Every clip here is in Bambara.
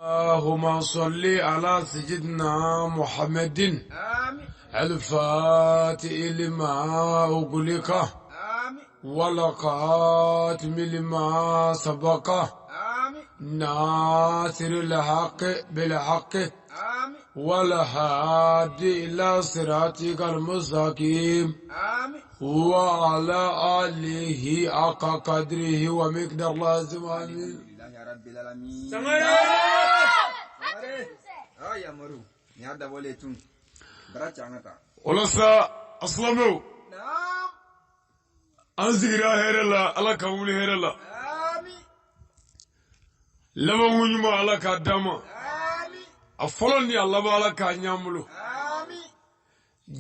اللهم صل على سيدنا محمد آمين الفاتح لما أغلق آمين والخاتم لما سبق آمين ناصر الحق بالحق آمين والهادي إلى صراطك المستقيم آمين وعلى آله حق قدره ومقدار لازم آمين الحمد لله رب العالمين Sangare Sangare ah Yamaru nin y'a dabɔlen tun bara ci an ka taa O la sa a silamɛw naam an sigira hɛrɛ la ala k'an wuli hɛrɛ la amin labanko ɲuman ala k'a d'an ma amin a fɔlɔ ni a laban ala k'a ɲ'an bolo amin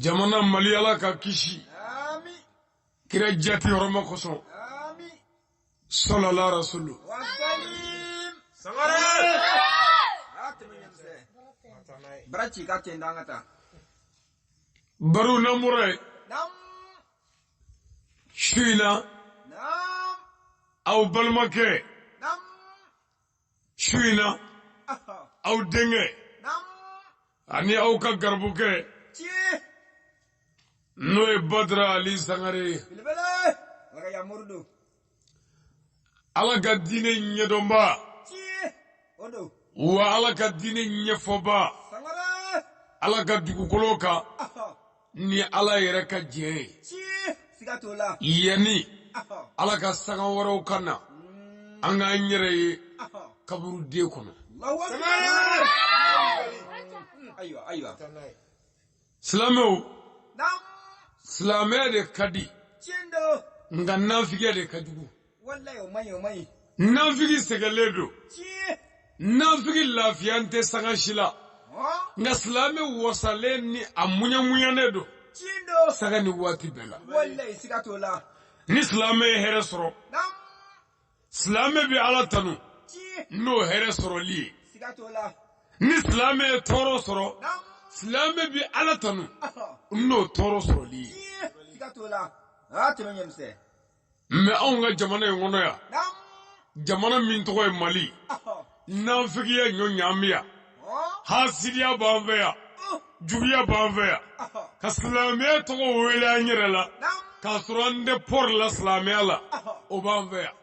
jamana mali ala ka kisi amin kira jati hɔrɔma kosɔn amin sɔlɔla rasulu wasalim Sangare ah tɛmɛ ɲɛmisɛn bara ci ka ten da an ka taa baro n'an bɔra yen naam su in na naam aw balimakɛ naam su in na aha aw denkɛ naam ani aw ka garibukɛ ci n'o ye badara ali sangare ye belebele ala ka Yamaru don ala ka diinɛ ɲɛdɔnba ci o don wa ala ka diinɛ ɲɛfɔba Sangare ala ka dugukolo kan aha ni ala yɛrɛ ka diɲɛ ye ci siga t'o la yanni aha ala ka saga wɛrɛw ka na an k'an yɛrɛ ye aha kaburuden kɔnɔ Allahu akbar ayiwa ayiwa silamɛw naam silamɛya de ka di tiɲɛ don nka nafigiya de ka jugu wallahi o man ɲi o man ɲi nafigi sɛgɛnlen don tiɲɛ nafigi lafiya tɛ sanga si la hɔn nka silamɛ wasalen ni a muɲamuɲanen don tiɲɛ don sanga ni waati bɛɛ la wallahi siga t'o la ni silamɛ ye hɛrɛ sɔrɔ naam silamɛ bɛ ala tanu tiɲɛ n'o hɛrɛ sɔrɔli ye siga t'o la ni silamɛ ye tɔɔrɔ sɔrɔ naam silamɛ bɛ ala tanu aha n'o tɔɔrɔ sɔrɔli ye tiɲɛ siga t'o la a tɛmɛ ɲɛmisɛn mɛ anw ka jamana in kɔnɔ yan naam jamana min tɔgɔ ye mali aha nafigiya ɲɔ ɲaami yan hɔn hasidiya b'an fɛ yan juguya b'an fɛ yan aha ka silamɛya tɔgɔ wele an yɛrɛ la naam k'a sɔrɔ an tɛ pɔri la silamɛya la o b'an fɛ yan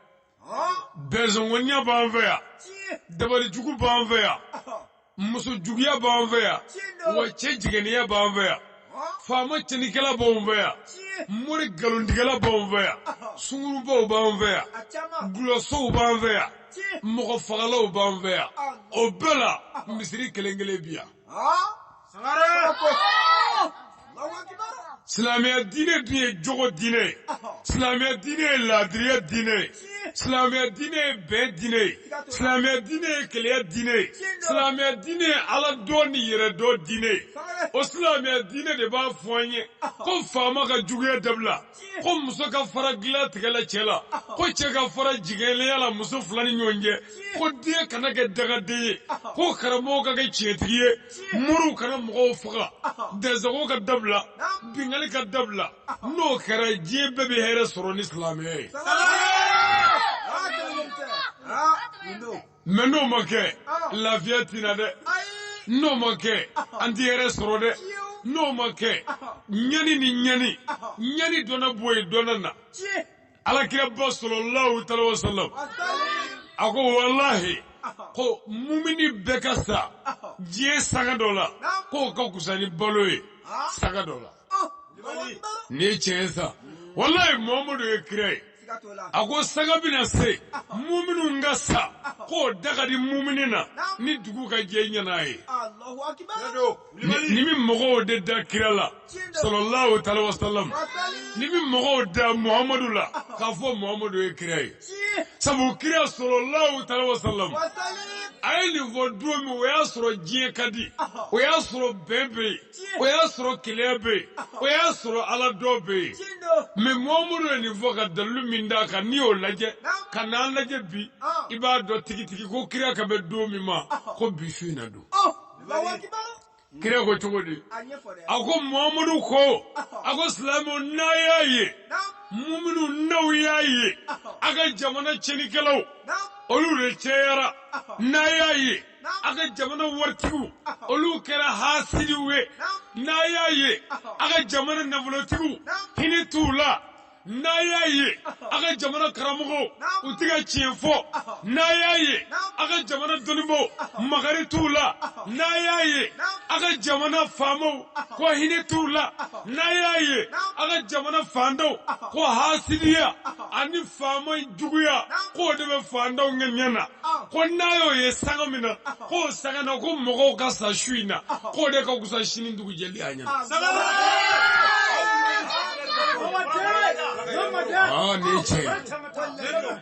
hɔn bɛnsɔnkɔniya b'an fɛ yan tiɲɛ dabalijugu b'an fɛ yan aha muso juguya b'an fɛ yan tiɲɛ don wa cɛ jiginniya b'an fɛ yan hɔn faama cɛnnikɛla b'anw fɛ yan tiɲɛ mori nkalontigɛla b'anw fɛ yan sungurubaw b'an fɛ yan a caman gulɔsow b'an fɛ yan tiɲɛ mɔgɔ fagalaw b'an fɛ yan o bɛɛ la misiri kelen kelen bi yan hɔn Sangare ko Allahu akbar silamɛya diinɛ dun ye jogo diinɛ ye silamɛya diinɛ ye laadiriya diinɛ ye silamɛya diinɛ ye bɛn diinɛ ye silamɛya diinɛ ye keleya diinɛ ye silamɛya diinɛ ye ala dɔn ni yɛrɛ dɔn diinɛ ye o silamɛya diinɛ de b'a fɔ an ye ko faama ka juguya dabila ko muso ka fara dilan tigɛ la cɛ la ko cɛ ka fara jigɛlenya la muso fila ni ɲɔgɔn cɛ ko den kana kɛ dagaden ye ko karamɔgɔw ka kɛ tiɲɛtigi ye moriw kana mɔgɔw faga dɛsɛko ka dabila bingali ka dabila n'o kɛra diɲɛ bɛɛ bɛ hɛrɛ sɔrɔ ni silamɛya ye Sangare a tɛmɛ ɲɛmisɛn a nin don mɛ n'o ma kɛ lafiya tɛ na dɛ ayi n'o ma kɛ an tɛ hɛrɛ sɔrɔ dɛ n'o ma kɛ ɲani ni ɲani ɲani dɔnna bɔ yen dɔnna na tiɲɛ alakiraba sɔlɔlahu taala wa salam wasalim a ko walahi ko mumini bɛɛ ka sa diɲɛ sanga dɔ la k'o ka kusa ni balo ye sanga dɔ la Allahu akbar nin ye tiɲɛ ye sa walahi muhamadu ye kira ye siga t'o la a ko sanga bɛna se muminu ka sa k'o da ka di mumini na ni dugu ka jɛ ɲɛna ye Allahu akbar ni bɛ mɔgɔw de da kira la sɔlɔlahu taala wa salam wasalim ni bɛ mɔgɔw da muhamadu la k'a fɔ muhamadu ye kira ye tiɲɛ sabu kira sɔlɔlahu taala wa salam wasalim a ye nin fɔ don min o y'a sɔrɔ diɲɛ ka di o y'a sɔrɔ bɛn bɛ yen o y'a sɔrɔ keleya bɛ yen o y'a sɔrɔ ala dɔ bɛ yen tiɲɛ don mɛ muhamadu ye nin fɔ ka dalilu min d'a kan n'i y'o lajɛ ka n'an lajɛ bi i b'a dɔn tigitigi ko kira ka bɛ don min ma ko bi su in na don Allahu akbar kira ko cogo di a ɲɛfɔ dɛ a ko muhamadu ko a ko silamɛw n'a y'a ye naam muminu n'aw y'a ye a ka jamana cɛnnikɛlaw naam olu de cayara n'a y'a ye A ka jamana waritigiw, olu kɛra hasidiw ye. N'a y'a ye a ka jamana nafolotigiw, hinɛ t'u la. N'a y'a ye a ka jamana karamɔgɔw, u tɛ ka tiɲɛ fɔ. N'a y'a ye a ka jamana dɔnnibaaw, makari t'u la. N'a y'a ye a ka jamana faamaw, ko hinɛ t'u la. N'a y'a ye a ka jamana fantanw, ko hasidiya ani faama juguya, k'o de bɛ fantanw ŋaniya na. Ko n'a y'o ye sanga min na, k'o sanga na, ko mɔgɔw ka sa su in na, k'o de ka fisa sini dugujɛli a ɲɛna. Aa, nin ye tiɲɛ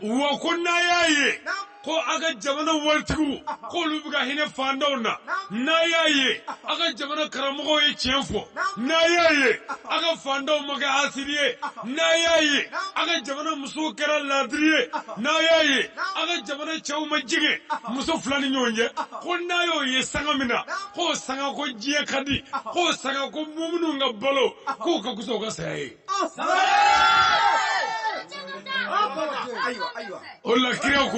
ye. Wa ko n'a y'a ye ko a ka jamana waritigiw, k'olu bɛ ka hinɛ fantanw na. N'a y'a ye a ka jamana karamɔgɔw ye tiɲɛ fɔ. N'a y'a ye a ka fantanw ma kɛ hasidi ye. N'a y'a ye a ka jamana musow kɛra laadiri ye. N'a y'a ye a ka jamana cɛw ma jigin muso fila ni ɲɔgɔn cɛ. Ko n'a y'o ye sanga min na, k'o sanga ko diɲɛ ka di, k'o sanga ko muminuw ka balo, k'o ka fisa u ka saya ye. O la kira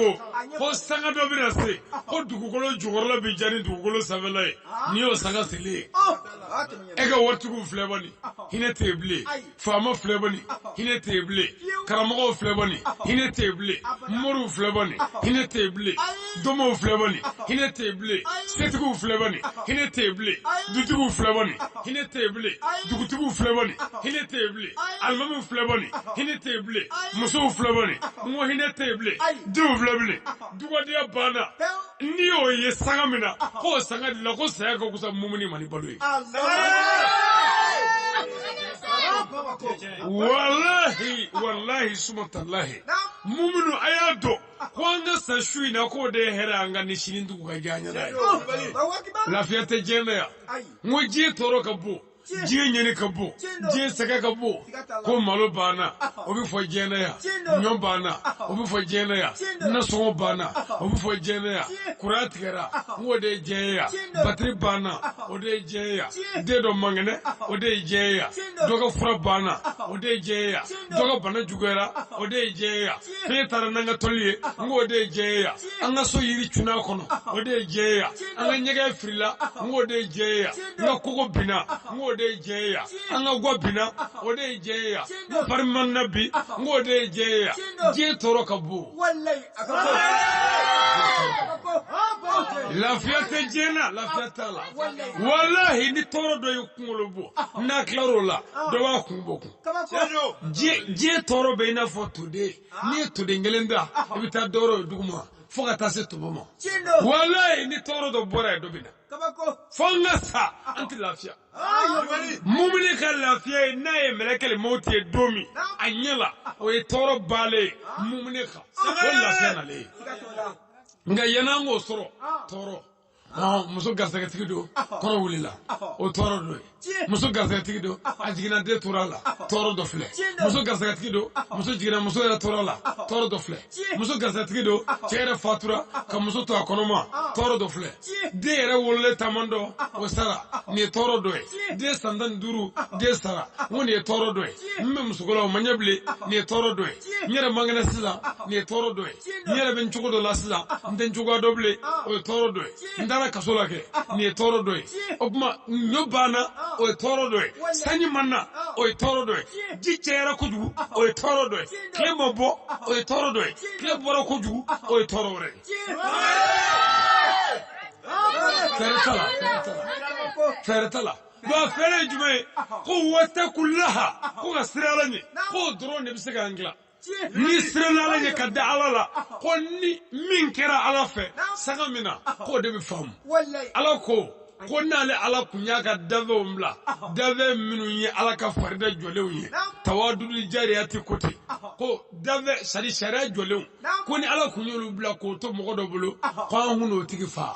ko sanga dɔ bɛna se, ko dugukolo jukɔrɔla bɛ diya ni dugukolo sanfɛla ye. N'i y'o sanga selen ye, e ka waritigiw filɛ bani, hinɛ tɛ yen bilen. Faama filɛ bani, hinɛ tɛ yen bilen. Karamɔgɔw filɛ bani, hinɛ tɛ yen bilen. Moriw filɛ bani, hinɛ tɛ yen bilen. Domow filɛ bani, hinɛ tɛ yen bilen. Setigiw filɛ bani, hinɛ tɛ yen bilen. Dutigiw filɛ bani, hinɛ tɛ yen bilen. Dugutigiw filɛ bani, hinɛ tɛ yen bilen. Alimamiw filɛ bani, hinɛ tɛ yen bilen. Musow filɛ bani, n ko hinɛ tɛ yen bilen. Denw filɛ bilen. Dugadenya banna. N'i y'o ye sanga min na, k'o sanga de la, ko saya ka fisa mumuni ma ni balo ye. Walahi, walahi, suma talahi, mumunu, a y'a dɔn ko an ka sa su in na, k'o de ye hɛrɛ an ka ni sini dugu ka jɛ an ɲɛna ye. Lafiya tɛ diɲɛ na yan. N ko diɲɛ tɔɔrɔ ka bon, diɲɛ ɲɛni ka bon, diɲɛ sɛgɛn ka bon. Ko malo banna, o bɛ fɔ diɲɛ na yan. Ɲɔ banna, o bɛ fɔ diɲɛ na yan. Nasɔngɔ banna, o bɛ fɔ diɲɛ na yan. Kuran tigɛra, n k'o de ye diɲɛ ye yan. Batiri banna, o de ye diɲɛ ye yan. Den dɔ man kɛnɛ, o de ye diɲɛ ye yan. Dɔ ka fura banna, o de ye diɲɛ ye yan. Dɔ ka bana juguyara, o de ye diɲɛ ye yan. Fiɲɛ taara n'an ka tɔli ye, n k'o de ye diɲɛ ye yan. An ka so yiri cunna a kɔnɔ, o de ye diɲɛ ye yan. An ka ɲɛgɛn firila, n k'o de ye diɲɛ ye yan. N ka kogo binna, n k'o de ye diɲɛ ye yan. An ka gwa binna, o de ye diɲɛ ye yan. N fari man na bi, n k'o de ye diɲɛ ye yan. Diɲɛ tɔɔrɔ ka bon. Lafiya tɛ diɲɛ na, lafiya t'a la. Walahi, ni tɔɔrɔ dɔ y'i kunkolo bɔ, n'a tilar'o la, dɔ b'a kun bɔ kun. Diɲɛ tɔɔrɔ bɛ i n'a fɔ toden. N'i ye toden kelen da, i bɛ taa dɔwɛrɛ ye duguma fo ka taa se tobo ma. Walahi, ni tɔɔrɔ dɔ bɔra yen, dɔ bɛ na. Fo an ka sa, an tɛ lafiya. Mumuni ka lafiya ye n'a ye mɛlɛkɛli mawuti ye don min a ɲɛ la, o ye tɔɔrɔ bannen ye mumuni kan, o lafiya nalen ye. Nka yan'an k'o sɔrɔ, tɔɔrɔ. Muso garisɛgɛtigi don, kɔrɔ wulila, o tɔɔrɔ dɔ ye. Muso garisɛgɛtigi don, a jiginna, den tora a la, tɔɔrɔ dɔ filɛ. Muso garisɛgɛtigi don, muso jiginna, muso yɛrɛ tora a la, tɔɔrɔ dɔ filɛ. Muso garisɛgɛtigi don, cɛ yɛrɛ fatura ka muso to a kɔnɔma, tɔɔrɔ dɔ filɛ. Den yɛrɛ wololen taman dɔ, o sara, nin ye tɔɔrɔ dɔ ye. Den san 15, den sara, n ko nin ye tɔɔrɔ dɔ ye. N bɛ musoko la, o ma ɲɛ bilen, nin ye tɔɔrɔ dɔ ye. N yɛrɛ man kɛnɛ sisan, nin ye tɔɔrɔ dɔ ye. N yɛrɛ bɛ n cogo dɔ la sisan, n tɛ n cogoya dɔ bilen, o ye tɔɔrɔ dɔ ye. N taara kaso la kɛ, nin ye tɔɔrɔ dɔ ye. O tuma, ɲɔ banna, o ye tɔɔrɔ dɔ ye. Sanji ma na, o ye tɔɔrɔ dɔ ye. Ji cayara kojugu, o ye tɔɔrɔ dɔ ye. Tile ma bɔ, o ye tɔɔrɔ dɔ ye. Tile bɔra kojugu, o ye tɔɔrɔ wɛrɛ ye. Fɛɛrɛ t'a la, fɛɛrɛ t'a la, fɛɛrɛ t'a la. Wa fɛɛrɛ ye jumɛn ye? Ko watakulaha, ko ka siran Ala ɲɛ, k'o dɔrɔn de bɛ se k'an dilan. N'i siranna Ala ɲɛ ka da Ala la, ko ni min kɛra Ala fɛ sanga min na, k'o de bɛ faamu. Ala ko n'ale Ala kun y'a ka danfɛnw bila, danfɛn minnu ye Ala ka farida jɔlenw ye, tawaduduli jariyati ko ten, ko danfɛn sari sariya jɔlenw, ko ni Ala kun y'olu bila k'o to mɔgɔ dɔ bolo, ko an kun n'o tigi faa,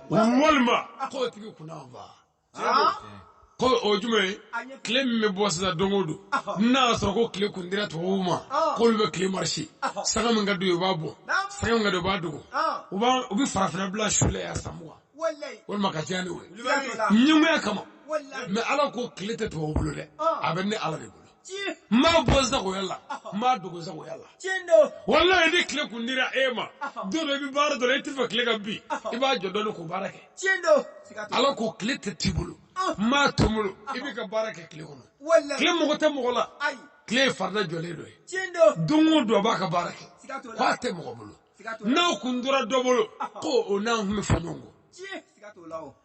walima k'o tigi kun n'an faa. Ko o jumɛn ye? Tile min bɛ bɔ sisan don o don, n'a y'a sɔrɔ ko tile kun dira tubabuw ma, k'olu bɛ tile marisi, sanga min ka d'u ye u b'a bɔ, sanga min ka d'u ye u b'a dogo, u bɛ farafinna bila su la yan san 20 walima ka caya ni o ye, ɲɛngoya kama. Mɛ Ala ko tile tɛ tubabu bolo dɛ, a bɛ ne Ala de bolo. N m'a bɔ sagoya la, n m'a dogo sagoya la. Walayi ni tile kun dira e ma, don dɔ i bɛ baara dɔ la, i tɛ fɛ tile ka bin, i b'a jɔ dɔɔni k'o baara kɛ. Ala ko tile tɛ t'i bolo, n m'a to n bolo, i b'i ka baara kɛ tile kɔnɔ. Tile mago tɛ mɔgɔ la, tile ye farida jɔlen dɔ ye. Don o don a b'a ka baara kɛ, k'a tɛ mɔgɔ bolo. N'aw kun tora dɔ bolo, ko o n'an kun bɛ fɔ ɲɔgɔn kɔ.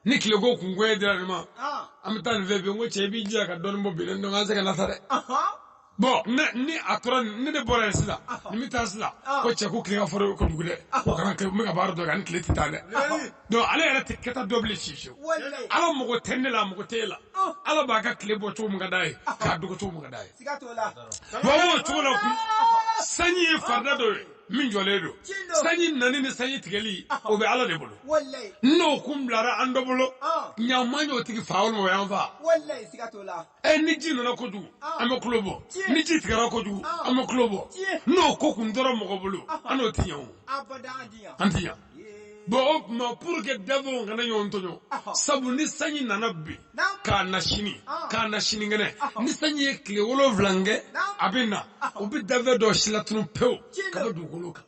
Ni tile ko kun koye dira nin ma, an bɛ taa nin fɛ bi, n ko cɛ i b'i jija ka dɔɔnin bɔ bi dɛ, an se ka na sa dɛ. Bon, ni a tora ni ne bɔra yen sisan, ni bɛ taa sisan, ko cɛ ko tile ka fɔrɔ kojugu dɛ, ko kana n bɛ ka baara dɔ kɛ, ani tile tɛ taa dɛ. Donc ale yɛrɛ tɛ kɛta dɔ bilen fiyewu. Ala mago tɛ ne la, a mago tɛ e la. Ala b'a ka tile bɔ cogo min ka d'a ye, k'a dogo cogo min ka d'a ye. Bon, o cogo la kun, sanji ye farida dɔ ye min jɔlen don. Sanji nani ni sanji tigɛli, o bɛ Ala de bolo. N'o kun bilara an dɔ bolo, ɲama y'o tigi fa walima o y'an fa. Ni ji nana kojugu, an bɛ kulo bɔ. Ni ji tigɛra kojugu, an bɛ kulo bɔ. N'o ko kun tora mɔgɔ bolo, an n'o ti ɲɛ o. An ti ɲɛ. Bon, o tuma pour que dabɔw kana ɲɔgɔn tɔɲɔ, sabu ni sanji nana bi k'a na sini, k'a na sinikɛnɛ, ni sanji ye tile 7 kɛ, a bɛ na, o bɛ dafɛ dɔ silatunu pewu ka bɔ dugukolo kan.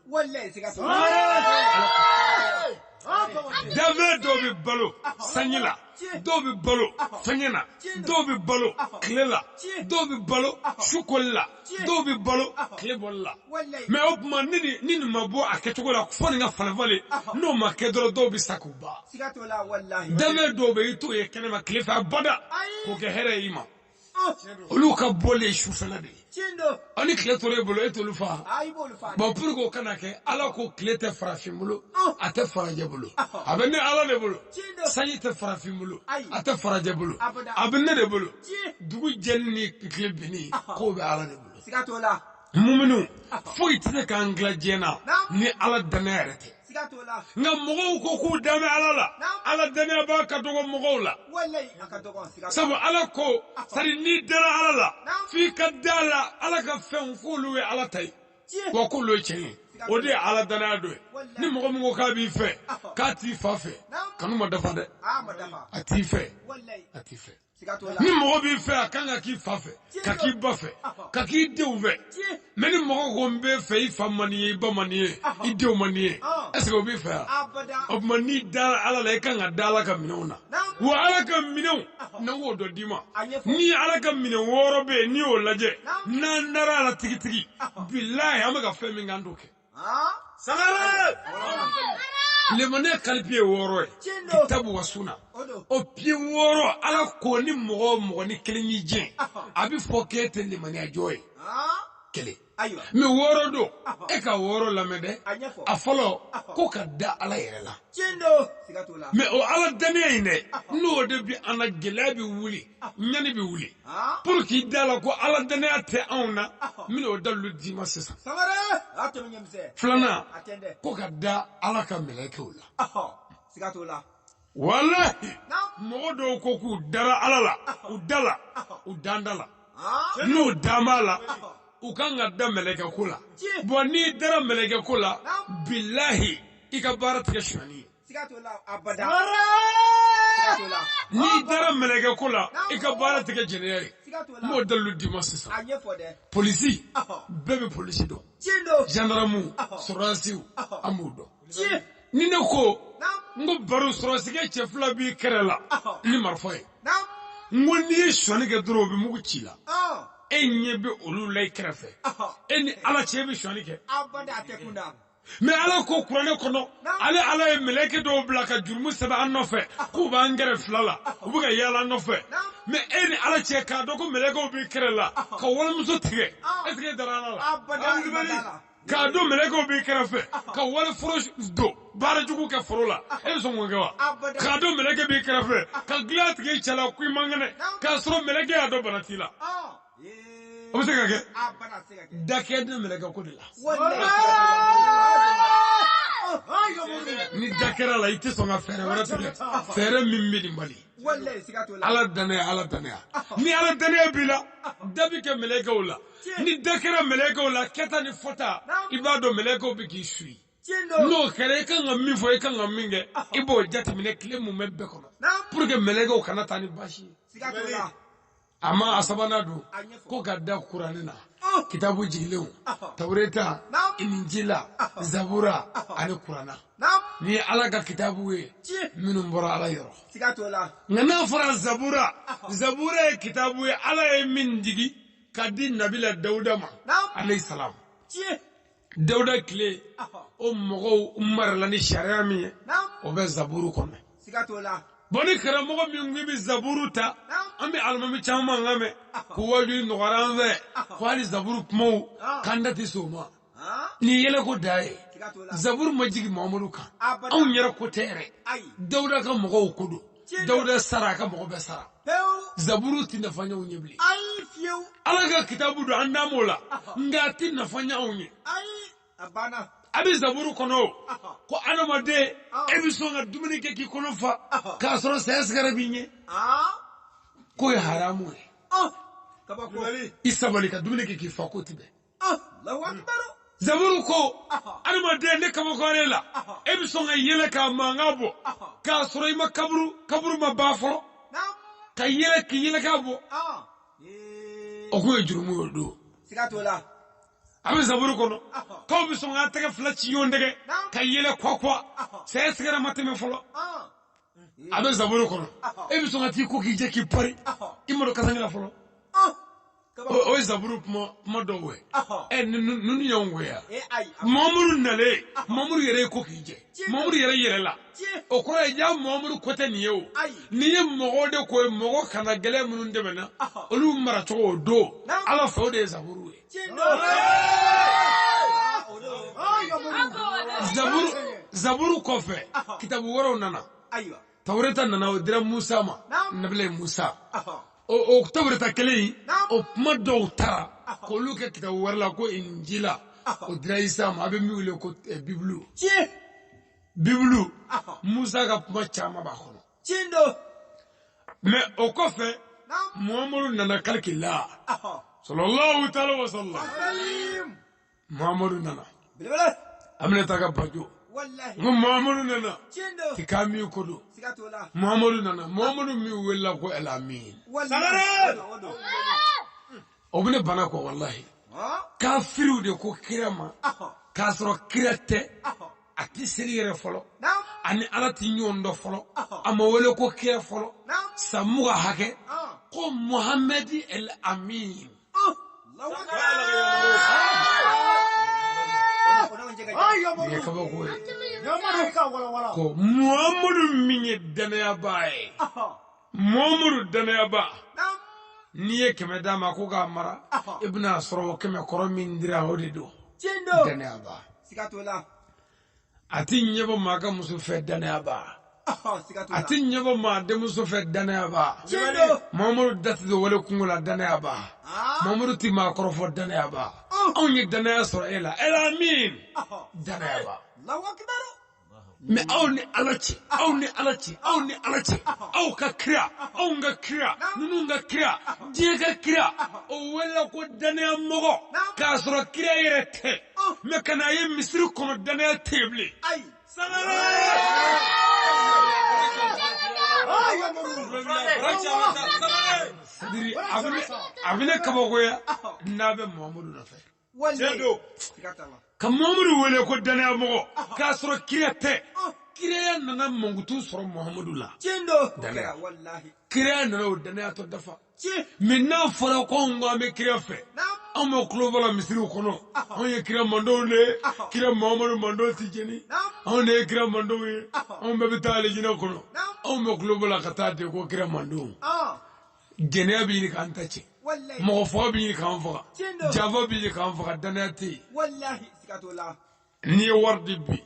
Dafɛ dɔw bɛ balo sanji la, dɔw bɛ balo fɛngɛ na, dɔw bɛ balo tile la, dɔw bɛ balo su koli la, dɔw bɛ balo tile bɔli la. Mais o tuma ni nin ma bɔ a kɛcogo la, fo nin ka falen falen, n'o ma kɛ dɔrɔn dɔw bɛ sa k'u ban. Dafɛ dɔw bɛ i t'o ye kɛnɛma tile fɛ abada, k'o kɛ hɛrɛ ye i ma. Olu ka bɔli ye sufɛla de ye. Aw ni tile tora e bolo, e t'olu fa. Bon, pour que o kana kɛ, Ala ko tile tɛ farafin bolo, a tɛ farajɛ bolo, a bɛ ne Ala de bolo. Sanji tɛ farafin bolo, a tɛ farajɛ bolo, a bɛ ne de bolo. Dugu jɛli ni tile binni, k'o bɛ Ala de bolo. Muminu foyi tɛ se k'an dilan diɲɛ na ni Ala danaya yɛrɛ tɛ. Nka mɔgɔw ko k'u dan bɛ Ala la, Ala danaya b'a ka dɔgɔ mɔgɔw la. Sabu Ala ko, c'est-à-dire n'i dara Ala la, f'i ka da la Ala ka fɛnw k'olu ye Ala ta ye, wa k'olu ye tiɲɛ ye. O de ye Ala danaya dɔ ye. Ni mɔgɔ min ko k'a b'i fɛ, k'a t'i fa fɛ, kanu ma dafa dɛ, a t'i fɛ, a t'i fɛ. Ni mɔgɔ b'i fɛ, a kan ka k'i fa fɛ, ka k'i ba fɛ, ka k'i denw fɛ. Mais ni mɔgɔ ko n b'e fɛ, i fa man di ye, i ba man di ye, i denw man di ye, est ce que o b'i fɛ wa? O tuma n'i dara Ala la, i kan ka da Ala ka minɛnw na. Wa Ala ka minɛnw, n'an k'o dɔ d'i ma, ni Ala ka minɛn 6 bɛ yen, n'i y'o lajɛ, n'an dara a la tigitigi, bilahi an bɛ ka fɛn min kɛ, an t'o kɛ. Sangare! Limaniya kalipi ye 6 ye, kitabu wa suna. O piye 6, Ala ko ni mɔgɔ o mɔgɔ ni kelen y'i jɛn, a bɛ fɔ k'e tɛ limaniya jɔn ye. Kelen. Mais 6 don, e ka 6 lamɛn dɛ. A fɔlɔ, ko ka da Ala yɛrɛ la. Mais o Ala danaya in dɛ, n'o de bɛ an na, gɛlɛya bɛ wuli, ɲani bɛ wuli. Pour k'i da la ko Ala danaya tɛ anw na, n bɛna o dalilu d'i ma sisan. Filanan, ko ka da Ala ka mɛlɛkɛw la. Walahi, mɔgɔ dɔw ko k'u dara Ala la, u da la, u dan da la. N'u dan b'a la, u kan ka da mɛlɛkɛ ko la. Bon, n'i dara mɛlɛkɛ ko la, bilahi i ka baara tigɛ sonyani ye. N'i dara mɛlɛkɛ ko la, i ka baara tigɛ jɛnɛya ye. N b'o dalilu d'i ma sisan. Polisi, bɛɛ bɛ polisi dɔn. Gendarme, sɔrɔdasiw, an b'u dɔn. Ni ne ko n ko baro sɔrɔdasikɛ cɛ 2 b'i kɛrɛ la ni marifa ye, n ko n'i ye sɔnni kɛ dɔrɔn, o bɛ mugu ci la. E ɲɛ bɛ olu la i kɛrɛfɛ, e ni Ala cɛ, e bɛ sɔnni kɛ. Mais Ala ko kuranɛ kɔnɔ, ale Ala ye mɛlɛkɛ dɔw bila ka jurumu sɛbɛn an nɔfɛ, k'u b'an kɛrɛ fila la, u bɛ ka yaala an nɔfɛ. Mais e ni Ala cɛ, k'a dɔn ko mɛlɛkɛw b'i kɛrɛ la ka walimuso tigɛ, est ce que e dara Ala la? K'a dɔn mɛlɛkɛw b'i kɛrɛfɛ ka wali foro don, baara jugu kɛ foro la, e bɛ sɔn k'o kɛ wa? K'a dɔn mɛlɛkɛ b'i kɛrɛfɛ ka dilan tigɛ i cɛ la ko i man kɛnɛ, k'a sɔrɔ mɛlɛkɛ y'a dɔn bana t'i la, o bɛ se ka kɛ? Da kɛ ne mɛlɛkɛ ko de la. Ni da kɛra la, i tɛ sɔn ka fɛɛrɛ wɛrɛ tigɛ, fɛɛrɛ min bɛ nin bali. Ala danaya, Ala danaya. Ni Ala danaya b'i la, da bɛ kɛ mɛlɛkɛw la. Ni da kɛra mɛlɛkɛw la, kɛta ni fɔta, i b'a dɔn mɛlɛkɛw bɛ k'i suit. N'o kɛra, i kan ka min fɔ, i kan ka min kɛ, i b'o jateminɛ tile mun bɛ bɛɛ kɔnɔ, pour que mɛlɛkɛw kana taa ni baasi ye. A ma a sabanan don ko ka da kuranɛ na kitabu jigilenw tawureta injila zabura ani kurana ni ye ala ka kitabu ye minnu bɔra ala yɔrɔ nka n'a fɔra zabura zabura ye kitabu ye ala ye min jigi ka di nabila dawuda ma alayhi salam dawuda tile o mɔgɔw marala ni sariya min ye o bɛ zaburu kɔnɔ bon ni karamɔgɔ min ko i bɛ zaburu ta an bɛ alimami caman kan mɛn ko wajuli nɔgɔyara an fɛ ko hali zaburu kumaw k'an da tɛ se o ma ni yɛlɛ ko da ye zaburu ma jigin Mamadu kan anw yɛrɛ ko tɛ yɛrɛ Dawuda ka mɔgɔw ko don Dawuda sara a ka mɔgɔ bɛɛ sara zaburu tɛ nafa ɲɛ anw ye bilen ala ka kitabu don an da m'o la nka a tɛ nafa ɲɛ anw ye a bɛ zaburu kɔnɔ o ko adamaden e bɛ sɔn ka dumuni kɛ k'i kɔnɔ fa k'a sɔrɔ saya sigara b'i ɲɛ k'o ye haramu ye i sabali ka dumuni kɛ k'i fa k'o tɛ bɛn zaburu ko adamaden ne kabakoyara e la e bɛ sɔn ka yɛlɛ k'a mankan bɔ k'a sɔrɔ i ma kaburu ma ban fɔlɔ ka yɛlɛ k'i yɛlɛ k'a bɔ o kun ye jurumu ye o don a bɛ zaburu kɔnɔ k'aw bɛ sɔn k'a tɛgɛ fila ci ɲɔgɔn tɛgɛ ka yɛlɛ kuwa saya sigara ma tɛmɛ fɔlɔ a bɛ zaburu kɔnɔ e bɛ sɔn ka t'i ko k'i jɛ k'i pari i ma don kasange la fɔlɔ o ye zaburu kuma dɔw ye ɛ ninnu y'anw ko ya Mamadu nalen Mamadu yɛrɛ ye ko k'i jɛ Mamadu yɛrɛ yɛrɛ la o kɔrɔ ye ja Mamadu ko tɛ nin ye o nin ye mɔgɔw de ko ye mɔgɔ kana gɛlɛn minnu tɛmɛna olu maracogo o don ala fɛ o de ye zaburu ye zaburu kɔfɛ kitabu wɛrɛw nana tawureta nana o dira Musa ma nabila Musa o tawureta kelen in o kuma dɔw taara k'olu kɛ kitabu wɛrɛ la ko injila o dira Isa ma a bɛ min wele ko bibulu bibulu Musa ka kuma caman b'a kɔnɔ mais o kɔfɛ Muhammadu nana kalikila sallallahu ta'ala wa sallam Muhammadu nana Aminata ka bajo n ko Muhammadu nana k'i ko don Muhammadu nana Muhammadu min welela ko El Amin o bɛ ne bana kɔ walahi kafiriw de ko kira ma k'a sɔrɔ kira tɛ a tɛ seli yɛrɛ fɔlɔ ani ala tɛ ɲɔgɔn dɔn fɔlɔ a ma wele ko kira fɔlɔ san 20 hakɛ ko Muhammadu El Amin nin ye kabako ye ko Muhammadu min ye danayabaa ye Muhammadu danayabaa n'i ye 100 d'a ma ko k'a mara i bɛna sɔrɔ o 100 kɔrɔ min dira o de don danayabaa a ti ɲɛbɔ maa ka muso fɛ danayabaa a ti ɲɛbɔ maa denmuso fɛ danayabaa Muhammadu da ti don wale kungo la danayabaa Muhammadu ti maa kɔrɔfɔ danayabaa anw ye danaya sɔrɔ e la El Amin danayabaa mais aw ni ala cɛ aw ni ala cɛ aw ni ala cɛ aw ka kira anw ka kira ninnu ka kira diɲɛ ka kira o welela ko danaya mɔgɔ k'a sɔrɔ kira yɛrɛ tɛ mais ka n'a ye misiri kɔnɔ danaya tɛ yen bilen. C'est-à-dire a bɛ ne kabakoya n'a bɛ Muhammadu nɔfɛ. Ka Muhammadu wele ko danaya mɔgɔ k'a sɔrɔ kira tɛ kiraya nana mankutu sɔrɔ Muhammadu la danaya kiraya nana o danaya tɔ dafa mais n'a fɔra ko anw ko an bɛ kira fɛ anw bɛ kulo bɔ la misiriw kɔnɔ anw ye kira mandenw de ye kira Muhammadu mandenw tɛ jeni anw de ye kira mandenw ye anw bɛɛ bɛ taa alijinɛ kɔnɔ anw bɛ kulo bɔ la ka taa de ko kira mandenw jɛnɛya bɛ ɲini k'an ta cɛ mɔgɔ faga bɛ ɲini k'an faga janfa bɛ ɲini k'an faga danaya tɛ yen n'i ye wari di bi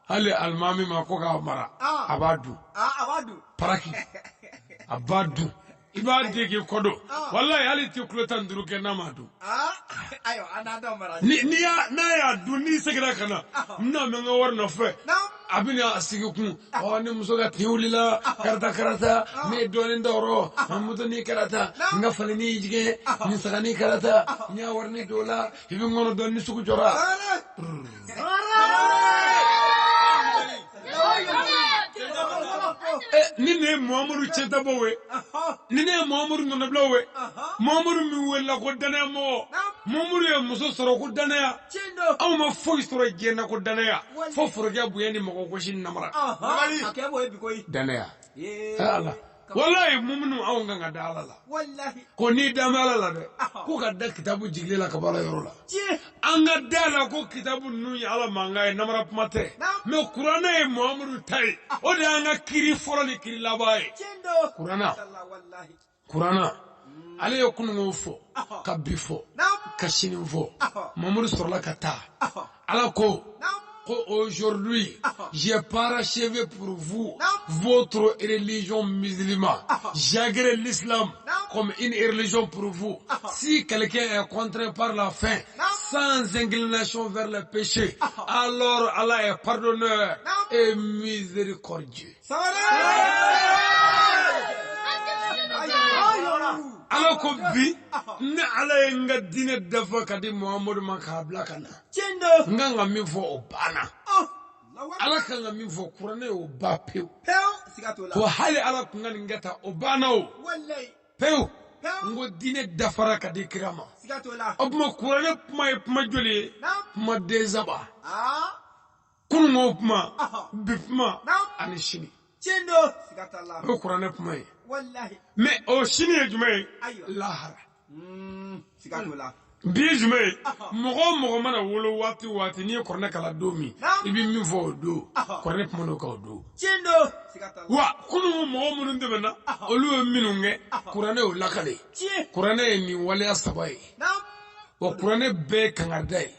hali alimami ma ko k'a mara a b'a dun paraki a b'a dun i b'a di k'i kɔ don walayi hali t'i kulo 15 kɛ n'a ma dun n'a y'a dun n'i seginna ka na n bɛna mɛn n ka wari nɔfɛ a bɛna a sigi kun ɔ ni muso ka tin wulila karata karata ne ye dɔɔnin da o rɔ moto ni karata n ka fali ni jigin ni saga ni karata n y'a wari ni don o la i bɛ n kɔnɔ dɔɔnin ni sugu jɔra. Ni ne ye Muhamadu cɛntabaw ye, ni ne ye Muhamadu nɔnɔbilaw ye, Muhamadu min welela ko danayamɔgɔ, Muhamadu ye muso sɔrɔ ko danaya, anw ma foyi sɔrɔ diɲɛ na ko danaya, fo forokɛ bonya ni mɔgɔ gosi namara. Danaya. Ala. Walayi muminu anw kan ka da Ala la. Ko n'i dan bɛ Ala la dɛ, ko ka da kitabu jigilen la ka bɔ Ala yɔrɔ la. An ka da la ko kitabu ninnu ye Ala mankan ye, namara kuma tɛ. Mais kuranɛ ye Muhamadu ta ye, o de y'an ka kiri fɔlɔ ni kiri laban ye. Kuranɛ, kuranɛ, ale ye kununko fɔ, ka bi fɔ, ka sini fɔ. Muhamadu sɔrɔla ka taa. Ala ko. Aujourd'hui, j'ai parachevé pour vous votre religion musulmane. J'agrée l'islam comme une religion pour vous. Si quelqu'un est contraint par la faim, sans inclination vers le péché, alors Allah est pardonneur et miséricordieux. Ala ko bi ne Ala ye n ka diinɛ dafa ka di Muhamadu ma k'a bila ka na. N kan ka min fɔ o banna. Ala kan ka min fɔ kuranɛ y'o ban pewu. Ko hali Ala kun ka nin kɛ tan o banna o. Pewu. N ko diinɛ dafara ka di kira ma. O tuma kuranɛ kuma ye kuma joli ye? Kuma den saba. Kununko kuma, bi kuma ani sini. O ye kuranɛ kuma ye. Mais o sini ye jumɛn ye? Lahara. Bi ye jumɛn ye? Mɔgɔ o mɔgɔ mana wolo waati o waati n'i ye kuranɛ kalan don min, i bɛ min fɔ o don, kuranɛ kuma n'o kan o don. Wa kunun mɔgɔ minnu tɛmɛna, olu ye minnu kɛ, kuranɛ y'o lakale. Kuranɛ ye nin waleya saba ye. Wa kuranɛ bɛɛ ye kankarida ye.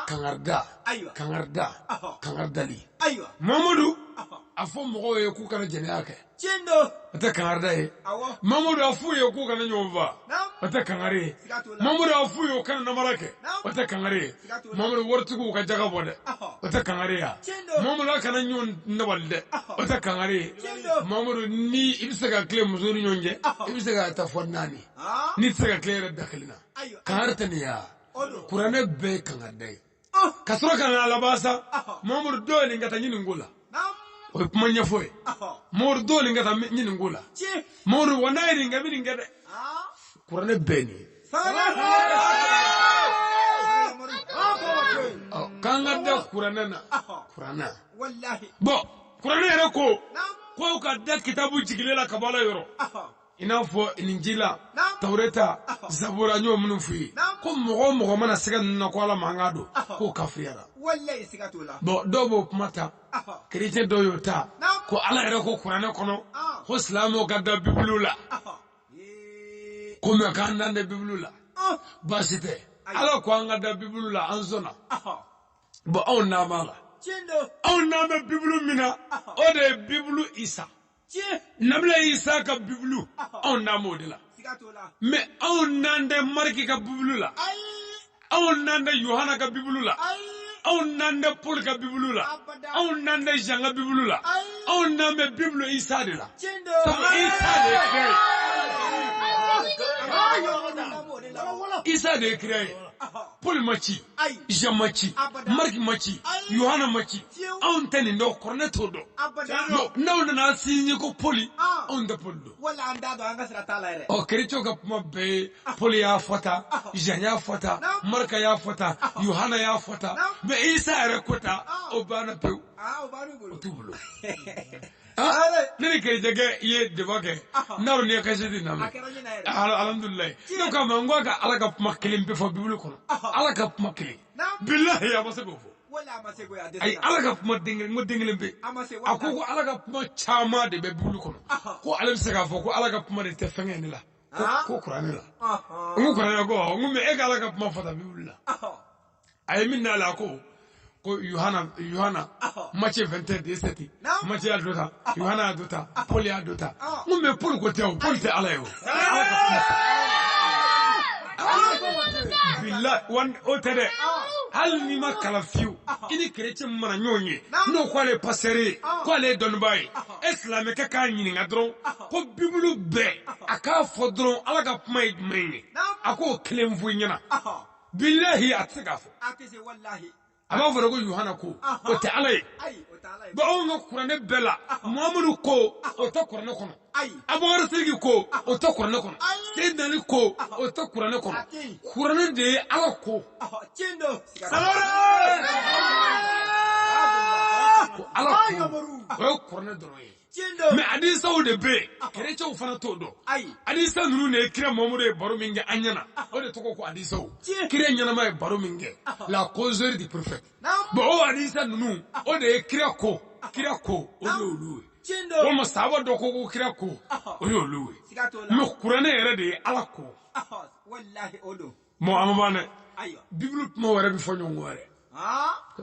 Kankarida, kankarida, kankaridali. Mamadu a fɔ mɔgɔw ye k'u kana jɛnɛya kɛ. O tɛ kankarida ye. Mamadu a f'u ye k'u kana ɲɔgɔn faa. O tɛ kankari ye. Mamadu a f'u ye u kana namara kɛ. O tɛ kankari ye. Mamadu waritigiw ka jaga bɔ dɛ. O tɛ kankari ye. Mamadu a kana ɲɔgɔn nabali dɛ. O tɛ kankari ye. Mamadu ni i bɛ se ka tile muso ni ɲɔgɔn cɛ, i bɛ se ka taa fɔ naani. N'i tɛ se ka tile yɛrɛ da kelen na. Kankari tɛ nin ye wa? Kuranɛ bɛɛ ye kankarida ye. Ka sɔrɔ ka na laban sa, Mamadu dɔw ye nin ka taa ɲini ko la. O ye kuma ɲɛfɔ ye. Mamadu dɔw nin ka taa ɲini ko la. Mamadu wa n'a ye nin kɛ, bɛ nin kɛ dɛ. Kuranɛ bɛɛ nin ye. K'an ka da kuranɛ na. Kuranɛ. Bɔn, kuranɛ yɛrɛ ko, ko ka da kitabu jigilen la ka bɔ Ala yɔrɔ. I n'a fɔ Injila, Tawureta, Zabura n y'o minnu f'i ye, ko mɔgɔ o mɔgɔ mana siga ninnu na ko Ala mankan don, k'o kafiriyara. Bon, dɔw b'o kuma ta, kerecɛn dɔw y'o ta, ko Ala yɛrɛ ko kuranɛ kɔnɔ, ko silamɛw ka da Bibulu la, ko mais k'an dan tɛ Bibulu la. Baasi tɛ, Ala ko an ka da Bibulu la, an sɔnna. Bon, anw n'an b'a la. Anw n'an bɛ Bibulu min na, o de ye Bibulu Isa. Nabila Isa ka Bibulu, anw n'an b'o de la. Mais anw n'an tɛ Mariki ka Bibulu la, anw n'an tɛ Yohana ka Bibulu la, anw n'an tɛ Paul ka Bibulu la, anw n'an tɛ Jean ka Bibulu la, anw n'an bɛ Bibulu Isa de la. Sabu Isa de ye kira ye. Isa de ye kira ye. Paul ma ci, Jean ma ci, Marc ma ci, Yohana ma ci. Anw tɛ nin dɔn, kuranɛ t'o dɔn. N'aw nana sinsin ko Paul, anw tɛ Paul dɔn. Ɔ, kerecɛnw ka kuma bɛɛ ye Paul y'a fɔ tan, Jean y'a fɔ tan, Marc y'a fɔ tan, Yohana y'a fɔ tan, mais Isa yɛrɛ ko tan, o banna pewu. O t'u bolo. Ne ni kerecɛnkɛ ye débat kɛ, n'a dɔn n'i ye kasɛti lamɛn, alhamdulilayi, ne k'a ma n ko a ka Ala ka kuma kelen bɛɛ fɔ Bibulu kɔnɔ, Ala ka kuma kelen, bilahi a ma se k'o fɔ. Ayi, Ala ka kuma den kelen, n ko den kelen bɛ, a ko ko Ala ka kuma caman de bɛ Bibulu kɔnɔ, ko ale bɛ se k'a fɔ ko Ala ka kuma de tɛ fɛnkɛ ne la, ko kuranɛ la. N ko kuranɛ ko, n ko mais e ka Ala ka kuma fɔ tan Bibulu la. A ye min d'ale a ko ko Yohana Matthieu 21 17, Matthieu y'a dɔ ta, Yohana y'a dɔ ta, Paul y'a dɔ ta. N ko mais Paul ko tɛ o, Paul tɛ Ala ye o. Bilahi, o tɛ dɛ. Hali n'i ma kalan fiyewu, i ni kerecɛn min mana ɲɔgɔn ye, n'o ko ale ye pasteur ye, ko ale ye dɔnnibaa ye, e silamɛkɛ k'a ɲininka dɔrɔn ko Bibulu bɛɛ a k'a fɔ dɔrɔn Ala ka kuma ye jumɛn ye, a k'o kelen fɔ i ɲɛna. Bilahi a tɛ se k'a fɔ. A b'a fɔ ko Yohana ko o tɛ Ala ye. Bon, anw ka kuranɛ bɛɛ la, Muhamadu ko o tɛ kuranɛ kɔnɔ, Abubakar Sidiki ko o tɛ kuranɛ kɔnɔ, Seyidina Ali ko o tɛ kuranɛ kɔnɔ. Kuranɛ de ye Ala ko. Ko Ala ko, o ye kuranɛ dɔrɔn ye. Mais hadisaw de bɛ yen, kerecɛnw fana t'o dɔn. Hadisa ninnu de ye kira Mamadu ye baro min kɛ an ɲɛna, o de tɔgɔ ko hadisaw. Kira ɲɛnama ye baro min kɛ, la causerie du prophète. Bon, o hadisa ninnu, o de ye kira ko, kira ko, o de y'olu ye. Walima sahaba dɔ ko ko kira ko, o y'olu ye. Mais kuranɛ yɛrɛ de ye Ala ko. Bon, an ma ban dɛ. Bibulu kuma wɛrɛ bɛ fɔ ɲɔgɔn kɔ yɛrɛ.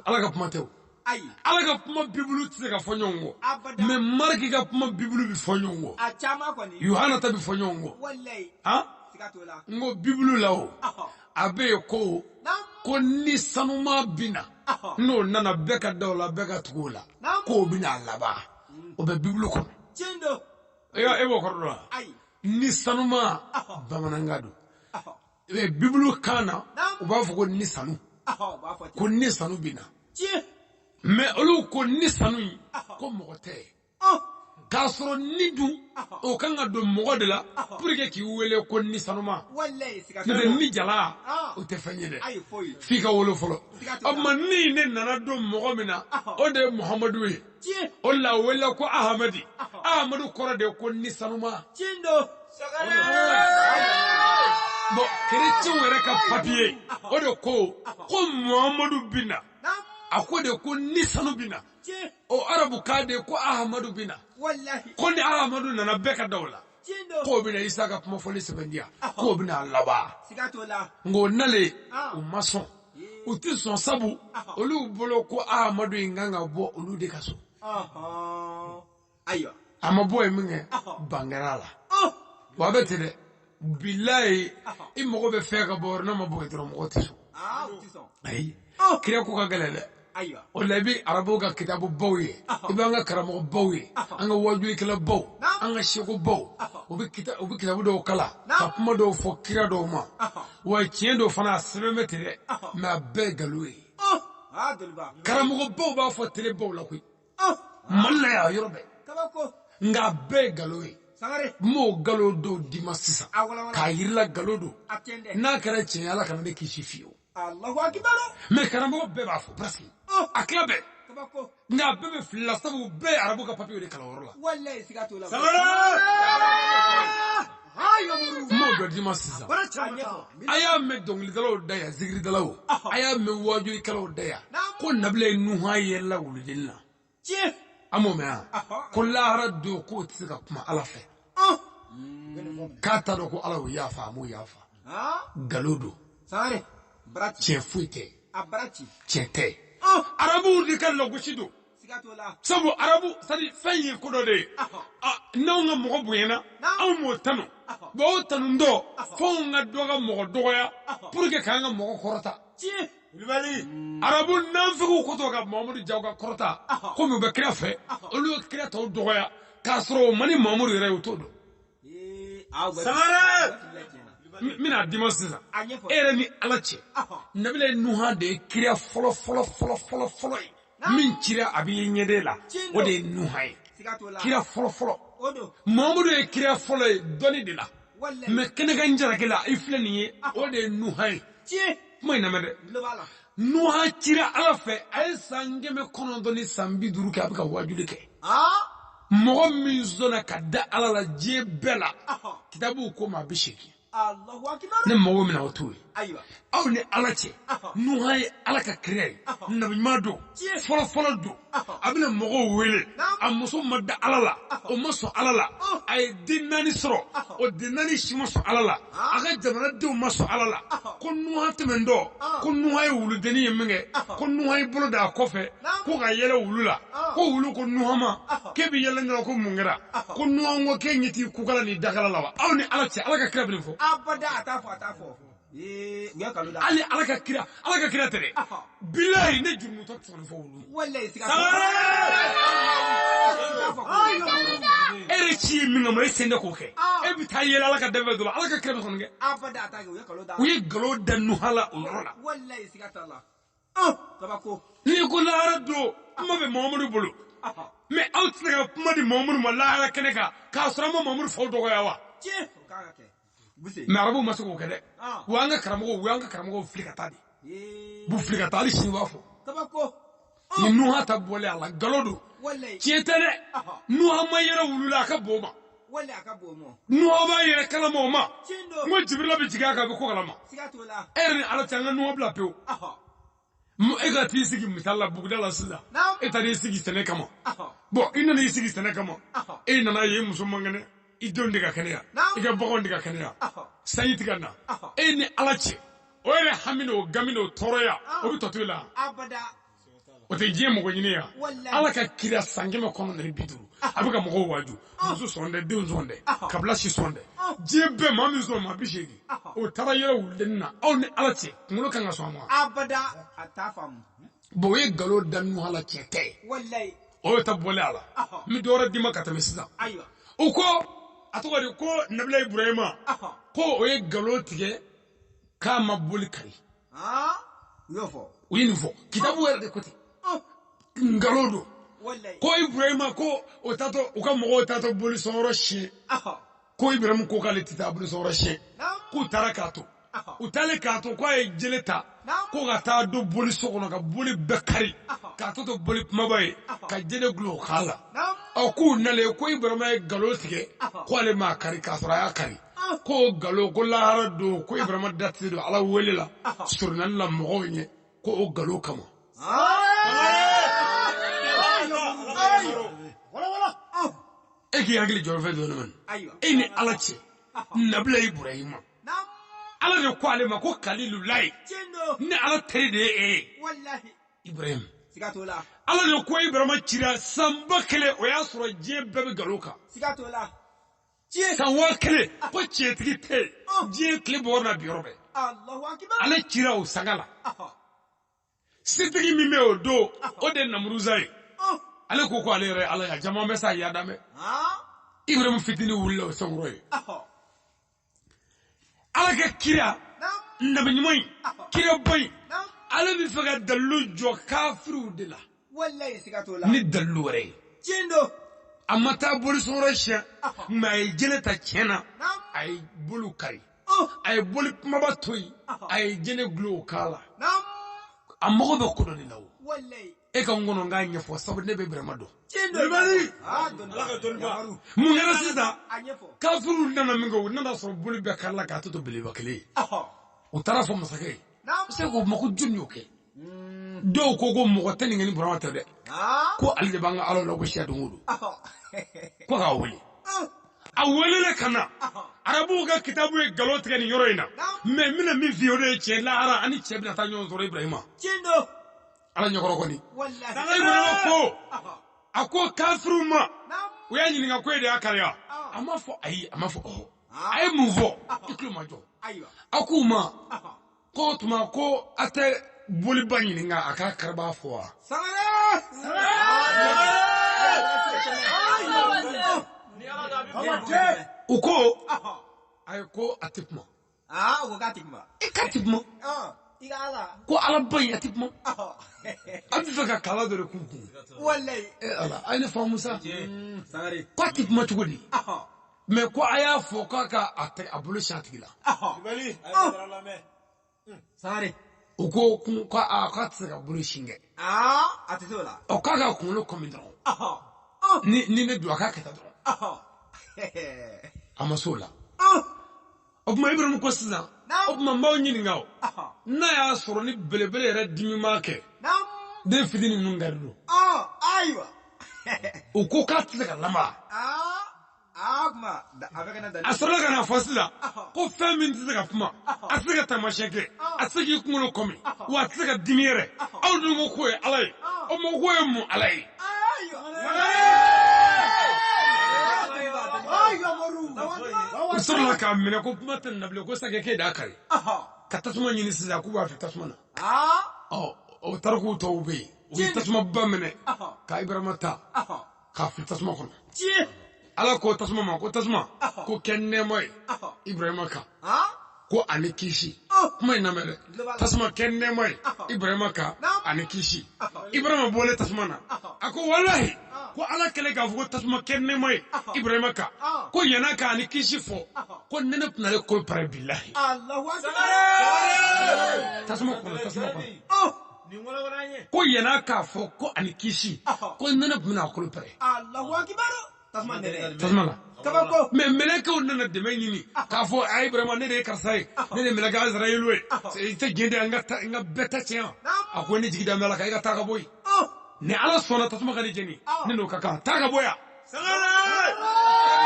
Ala ka kuma tɛ o. Ala ka kuma, Bibulu tɛ se ka fɔ ɲɔgɔn kɔ. Mais Mariki ka kuma, Bibulu bɛ fɔ ɲɔgɔn kɔ. Yohana ta bɛ fɔ ɲɔgɔn kɔ. Han, n ko Bibulu la, o a bɛ yen ko ko ni sanuma bɛ na, n'o nana, bɛɛ ka da o la, bɛɛ ka tugu o la, k'o bɛna a laban. O bɛ Bibulu kɔnɔ. E b'o kɔrɔ dɔn wa? Ni sanuma, bamanankan don. Bibulu kan na, u b'a fɔ ko ni sanu, ko ni sanu bɛ na. Mais olu ko ni sanu in, ko mɔgɔ tɛ, k'a sɔrɔ ni dun, o kan ka don mɔgɔ de la pour que k'i wele ko ni sanuma. N'o tɛ, ni jala, o tɛ fɛn ye dɛ, f'i ka wolo fɔlɔ. O tuma, ni ne nana don mɔgɔ min na, o de ye Muhamadu ye. O de la, a wele ko Ahamadi. Ahamadu kɔrɔ de ye ko ni sanuma. Bon, kerecɛnw yɛrɛ ka papiye, o de ko ko Muhamadu bɛ na. A ko de ko ni sanu bɛ na. O arabu kan de ko Ahamadu bɛ na. Ko ni Ahamadu nana, bɛɛ ka da o la, k'o bɛna Isa ka kuma fɔli sɛbɛntiya, k'o bɛna a laban. Nka o nalen, u ma sɔn, u tɛ sɔn, sabu olu bolo ko Ahamadu in kan ka bɔ olu de ka so. A ma bɔ yen min kɛ, ban kɛra a la. Wa a bɛ ten dɛ, bilayi, i mago bɛ fɛn ka bɔ yɔrɔ n'a ma bɔ yen dɔrɔn, mɔgɔ tɛ sɔn. Ayi, kira ko ka gɛlɛn dɛ. O la, i bɛ arabuw ka kitabu baw ye, i bɛ an ka karamɔgɔ baw ye, an ka wajulikɛla baw, an ka seko baw, u bɛ kitabu dɔw kalan ka kuma dɔw fɔ kira dɔw ma. Wa tiɲɛ dɔw fana, a sɛbɛn bɛ ten dɛ, mais a bɛɛ ye nkalon ye. Karamɔgɔ baw b'a fɔ télé baw la koyi, Mali la yan, yɔrɔ bɛɛ, nka a bɛɛ ye nkalon ye. N b'o nkalon dɔw d'i ma sisan k'a yir'i la nkalon don. N'a kɛra tiɲɛ ye, Ala kana ne kisi fiyewu. Mais karamɔgɔ bɛɛ b'a fɔ presque, a tila bɛɛ, nka a bɛɛ bɛ fili la, sabu bɛɛ ye arabu ka papiye de kalan o yɔrɔ la. N b'o dɔ d'i ma sisan. A y'a mɛn dɔnkilidalaw da yan, zikiridalaw, a y'a mɛn wajulikɛlaw da yan, ko nabila Nuha yɛlɛla wuludennin na. An m'o mɛn yan, ko lahara don, k'o tɛ se ka kuma Ala fɛ, k'a t'a dɔn ko Ala y'o yafa, a m'o yafa. Nkalon don, tiɲɛ foyi tɛ, tiɲɛ tɛ. Arabuw de ka lagosi don, sabu arabu, c'est fɛn ye ko dɔ de ye. N'anw ka mɔgɔ bonyana, anw m'o tanu. Bon, o tanu dɔ, f'anw ka dɔ ka mɔgɔ dɔgɔya pour que k'an ka mɔgɔ kɔrɔta. Arabu nanfigiw kotɔ ka Mamadu jaw ka kɔrɔta, komi u bɛ kira fɛ, olu ye kira tɔw dɔgɔya, k'a sɔrɔ o man ni Mamadu yɛrɛ ye, o t'o dɔn. N bɛna d'i ma sisan, e yɛrɛ ni Ala cɛ. Nabila Nuha de ye kira fɔlɔ fɔlɔ fɔlɔ fɔlɔ fɔlɔ ye min cira, a b'i ɲɛden la, o de ye Nuha ye, kira fɔlɔ fɔlɔ. Mamadu ye kira fɔlɔ ye dɔnni de la, mais kɛnɛkan jalaki la, i filɛ nin ye, o de ye Nuha ye. Kuma in lamɛn dɛ. Nuha cira Ala fɛ, a ye san 950 kɛ, a bɛ ka wajuli kɛ. Mɔgɔ min sɔnna ka da Ala la diɲɛ bɛɛ la, kitabuw ko ma, a bɛ 8. Ne mago min na, o t'o ye. Aw ni Ala cɛ, Nuha ye Ala ka kira ye, nabi ɲuman don, fɔlɔ fɔlɔ don. A bɛna mɔgɔw wele, a muso ma da Ala la, o ma sɔn Ala la. A ye den 4 sɔrɔ, o den 4 si ma sɔn Ala la. A ka jamanadenw ma sɔn Ala la. Ko Nuha tɛmɛntɔ, ko Nuha ye wuludennin ye min kɛ, ko Nuha ye bolo da a kɔfɛ ko ka yɛlɛ wulu la. Ko wulu ko Nuha ma k'e bɛ yɛlɛ ne la, ko mun kɛra? Ko Nuha ko k'e ɲɛ t'i kukala ni dakala la wa? Aw ni Ala cɛ, Ala ka kira bɛ nin fɔ? Hali Ala ka kira, Ala ka kira tɛ dɛ, bilayi, ne jurumutɔ tɛ sɔn nin fɔ wulu. E yɛrɛ ci ye min kama, e sen tɛ k'o kɛ, e bɛ taa yɛlɛ Ala ka danfɛn dɔ la. Ala ka kira bɛ sɔn nin kɛ? U ye nkalon da Nuha la o yɔrɔ la. Kabako. N'i ko lahara don kuma bɛ Mahamadu bolo. Mais aw tɛ se ka kuma di Mahamadu ma lahara kɛnɛ kan k'a sɔrɔ an ma Mahamadu faw dɔgɔya wa? Tiɲɛ. O kan ka kɛ. Buse. Mais arabuw ma se k'o kɛ dɛ. Ah. Wa an ka karamɔgɔw, u y'an ka karamɔgɔw fili ka taa de. Ee. B'u fili ka taa hali sini u b'a fɔ. Kabako. Ni Nuha ta bɔlen a la nkalon don. Walayi. Tiɲɛ tɛ dɛ. Nuha ma yɛrɛ wulu la a ka bon o ma. Walayi a ka bon o ma. Nuha b'a yɛrɛ kalama o ma. Tiɲɛ don. N ko Jibirila bɛ jigin a kan a bɛ ko kalama. Siga t'o la. E yɛrɛ ni Ala cɛ an ka Nuha bila pewu. E ka t'i sigi misali la buguda la sisan. Naam. E taara i sigi sɛnɛ kama. Bon i nana i sigi sɛnɛ kama. E nana ye muso man kɛnɛ. I denw tɛ ka kɛnɛya. Naam. I ka baganw tɛ ka kɛnɛya. Sanji tɛ ka na. Ɔhɔ. E ni Ala cɛ. O yɛrɛ hami n'o gami n'o tɔɔrɔya o bɛ tɔ to i la. Abada. O tɛ diɲɛ mɔgɔ ɲini ya. Walahi. Ala ka kira san 950 a bɛ ka mɔgɔw waaju. Muso sɔn dɛ, denw sɔn dɛ, kabila si sɔn dɛ. Diɲɛ bɛɛ maa min sɔn maa 80. O taara yɛrɛ wuludennin na aw ni Ala cɛ kunkolo kan ka sɔn a ma. Abada. A t'a faamu. Bon o ye nkalon da Nuha la tiɲɛ tɛ. Walayi. O ye ta bɔlen a la. N bɛ dɔ wɛrɛ d'i ma ka tɛmɛ sisan. Ayiwa. O ko a tɔgɔ de ko Nabila Iburahima ko o ye nkalon tigɛ k'a ma boli kari. U y'o fɔ. U ye nin fɔ kitabu yɛrɛ de ko ten. Nkalon don. Walayi. Ko Iburahima ko o taatɔ u ka mɔgɔw taatɔ boli sɔnyɔrɔ siɲɛ. Ko Ibrahim ko k'ale tɛ taa boli sɔnyɔrɔ siɲɛ. K'u taara k'a to. U taalen k'a to k'a ye jele ta. Ko ka taa don boli so kɔnɔ ka boli bɛɛ kari. K'a tɔ to boli kumaba ye. Ka jele gulon o kan la. Ɔ k'u nalen ko Ibrahima ye nkalon tigɛ. Ko ale m'a kari k'a sɔrɔ a y'a kari. Ko nkalon ko lahara don ko Ibrahima da tɛ don Ala wele la. Surunali la mɔgɔw ɲɛ ko o nkalon kama. E k'i hakili jɔ fɛn dɔ la Ayiwa. E ni Ala cɛ. Nabila Iburahima. Naam. Ala de ko ale ma ko Kalilulayi. Tiɲɛ don. Ne Ala teri de ye e ye. Walahi. Ibrahim. Siga t'o la. Ala de ko Ibrahima cira san 1000 o y'a sɔrɔ diɲɛ bɛɛ bɛ nkalon kan. Siga t'o la. Tiɲɛ. San 1000 ko tiɲɛtigi tɛ yen. Diɲɛ tile bɔ yɔrɔ na bi yɔrɔ bɛɛ. Alahu akibar. Ale cira o sanga la. Setigi min bɛ o don o de ye Namuruza ye. Ale ko ko ale yɛrɛ ye Ala ye a caman bɛ sa a yaada mɛn. Ibrahim fitinin wulila o sankɔrɔ ye. Ala ka kira Naam. nabi ɲuman in kiraba in Naam. ale bɛ fɛ ka dalilu jɔ kafiriw de la Walayi siga t'o la. ni dalilu wɛrɛ ye. Tiɲɛ don. A ma taa boli sɔngɔrɔ siɲɛ mais a ye jele ta tiɲɛ na Naam. a ye boliw kari a ye boli kumaba to yen a ye jele gulon o kan la. Naam. A mago bɛ ko dɔ de la o. Walayi. E ka n kɔnɔ n k'a ɲɛfɔ sabu ne bɛ Ibrahima dɔn. Tiɲɛ don. Kulibali. Aa dɔnni. Ala ka dɔnni ba. Yamaru. Mun kɛra sisan? A ɲɛfɔ. Kafiriw nana min kɛ u nana sɔrɔ boli bɛɛ karila k'a tɔ to belebeleba kelen ye. U taara fɔ masakɛ ye. Naam. Se k'o ma ko jɔn y'o kɛ? Dɔw ko ko mɔgɔ tɛ nin kɛ ni Burama tɛ dɛ. Ko ale de b'an ka Ala lagosi don o don. Ko k'a wele. A welelen ka na. Arabuw ka kitabu ye nkalon tigɛ nin yɔrɔ in na. Mais n bɛna min f'i ye o de ye tiɲɛ lahara ani cɛ bɛna taa ɲɔgɔn sɔrɔ Ibrahima. Tiɲɛ don. Ala ɲɛkɔrɔ kɔni. Walahi. Ibrahima ko a ko kafiriw ma. Naam. U y'a ɲininka ko e de y'a kari wa? A ma fɔ ayi a ma fɔ ɔhɔ. A ye mun fɔ? I tulo ma jɔ. Ayiwa. A k'u ma ko o tuma ko a tɛ boliba ɲininka a k'a karibaa fɔ wa? Sangare. U ko ayi ko a tɛ kuma. Aa o ko k'a tɛ kuma. E k'a tɛ kuma. I ka Ala. Ko Ala ba in a tɛ kuma. A bɛ fɛ ka kala dɔ de k'u kun. Walayi. E Ala a ye ne faamu sa. Sangare. Ko a tɛ kuma cogo di? Mais ko a y'a fɔ k'a ka a tɛ a bolo siɲɛ a tigi la. Kulibali. A ye dara lamɛn. Sangare. U ko kun ko a k'a tɛ se ka bolo sin kɛ. Aa a tɛ se o la. Ɔ k'a ka kunkolo kɔmi dɔrɔn. Ni ne don a k'a kɛ tan dɔrɔn. A ma s'o la. O tuma Ibrahim ko sisan. Naam. O tuma n b'aw ɲininka o. N'a y'a sɔrɔ ni belebele yɛrɛ dimi m'a kɛ. Naam. Den fitinin ninnu gari don. Ayiwa. U ko k'a tɛ se ka lamaga. Aa kuma a bɛ ka na A dalilu. sɔrɔla ka na fɔ sisan ko fɛn min tɛ se ka kuma a tɛ se ka taamasiyɛn kɛ a tɛ se k'i kunkolo kɔmi wa a tɛ se ka dimi yɛrɛ aw dun ko k'o ye Ala ye o ma k'o ye mun Ala ye. U sɔrɔla k'a minɛ ko kuma tɛ nin na bilen ko sakɛ k'e d'a kari ka tasuma ɲini sisan k'u b'a fɛ tasuma na. Ɔ o tariku tɔw bɛ yen u ye tasumaba minɛ ka Ibrahima ta k'a fili tasuma kɔnɔ. Ala ko tasuma ma ko tasuma ko kɛ nɛɛma ye Ibrahima kan ko ani kisi. Kuma in lamɛn dɛ, tasuma kɛ nɛɛma ye Ibrahima kan ani kisi. Ibrahima bɔlen tasuma na, a ko walahi ko Ala kɛlen k'a fɔ ko tasuma kɛ nɛɛma ye Ibrahima kan, ko yan'a ka ani kisi fɔ, ko nɛnɛ tun n'ale ko pare bilahi. Tasuma kɔnɔ, tasuma kɔnɔ. Ko yan'a k'a fɔ ko ani kisi, ko nɛnɛ tun bɛna a kolo pare. Tasuma la. Mais mɛlɛkɛw nana dɛmɛ ɲini k'a fɔ a Ibrahima, ne de ye karisa ye, ne de ye mɛlɛkɛ Azrayilu ye, i tɛ diɲɛ de, an ka bɛɛ ta tiɲɛ. A ko ne jigi da bɛ Ala kan, i ka taa ka bɔ yen. Ni Ala sɔnna tasuma ka ne jeni, ne n'o ka kan, taa ka bɔ yan.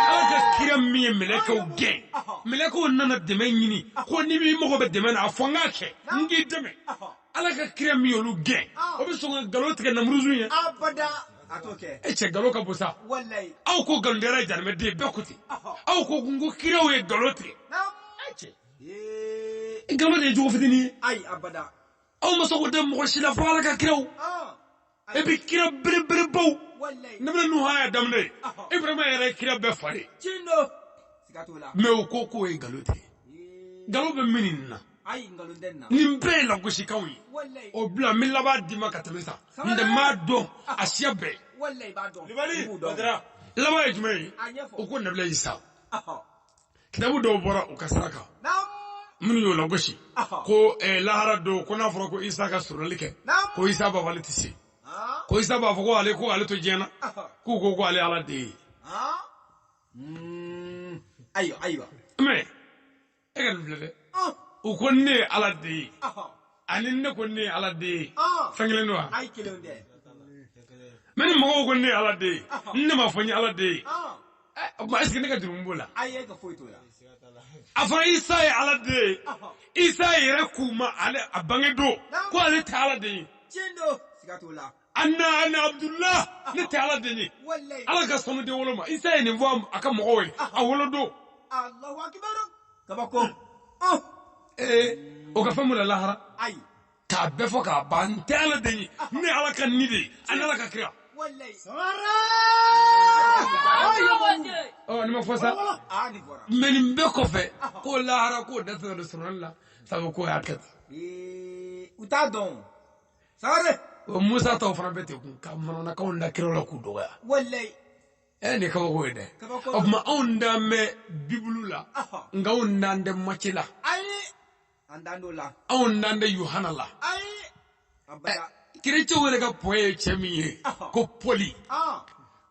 Ala ka kira min ye mɛlɛkɛw gɛn, mɛlɛkɛw nana dɛmɛ ɲini ko ni min mago bɛ dɛmɛ na, a fɔ n k'a kɛ, n k'i dɛmɛ. Ala ka kira min y'olu gɛn, o bɛ sɔn ka nkalon tigɛ Namuruzu ye? E cɛ, nkalon ka bon sa. Aw ko nkalontigɛla ye jahanamɛden, bɛɛ ko ten. Aw ko ko kiraw ye nkalon tigɛ. E cɛ, nkalon de ye jogo fitinin ye. Aw ma sɔn k'o da mɔgɔ si la fo Ala ka kiraw. Et puis kira belebelebaw, ne bɛna Nuhu y'a daminɛ ye, Ibrahima yɛrɛ ye kira bɛɛ fa ye. Mais o ko k'o ye nkalon tigɛ. Nkalon bɛ min nin na, nin bɛɛ ye lagosikanw ye. O bila n bɛ laban d'i ma ka tɛmɛ sa, n tɛ m'a dɔn a siya bɛɛ. Laban ye jumɛn ye? O ko Nabila Isa, kitabu dɔw bɔra u ka sira kan minnu y'o lagosi ko lahara don, ko n'a fɔra ko Isa ka surunali kɛ, ko Isa b'a fɔ ale tɛ se, ko Isa b'a fɔ ko ale ko ale to diɲɛ na, k'u ko ko ale Ala den ye. Ayiwa, ayiwa. Mais e ka nin filɛ dɛ, u ko ne ye Ala den ye, ani ne ko ne ye Ala den ye, fɛn kelen don wa? Mais ni mɔgɔw ko ne ye Ala den ye, ne m'a fɔ n ye Ala den ye, o tuma est ce que ne ka jurumu b'o la? A fɔra Isa ye Ala den ye, Isa yɛrɛ k'u ma ale a bange don ko ale tɛ Ala den ye. Ana ana Abdullah, ne tɛ Ala den ye. Ala ka sanu den wolo ma. Isa ye nin fɔ a ka mɔgɔw ye a wolo don. Ee, o ka fɛn mun la lahara k'a bɛɛ fɔ k'a ban, n tɛ Ala den ye, ne ye Ala ka ni de ye ani Ala ka kira. Ɔ, nin ma fɔ sa. Mais nin bɛɛ kɔfɛ, ko lahara k'o dɛsɛ don surunali la, sabu k'o y'a kɛ tan. U t'a dɔn. Sangare. O Musa tɔw fana bɛ ten kun ka manamanakanw da kiraw la k'u dɔgɔya. Ɛ, nin ye kabako ye dɛ. O tuma anw dan bɛ Bibulu la, nka anw dan tɛ Mace la. Anw dan tɛ Yohana la. Kerecɛnw yɛrɛ ka point ye cɛ min ye ko Pɔli.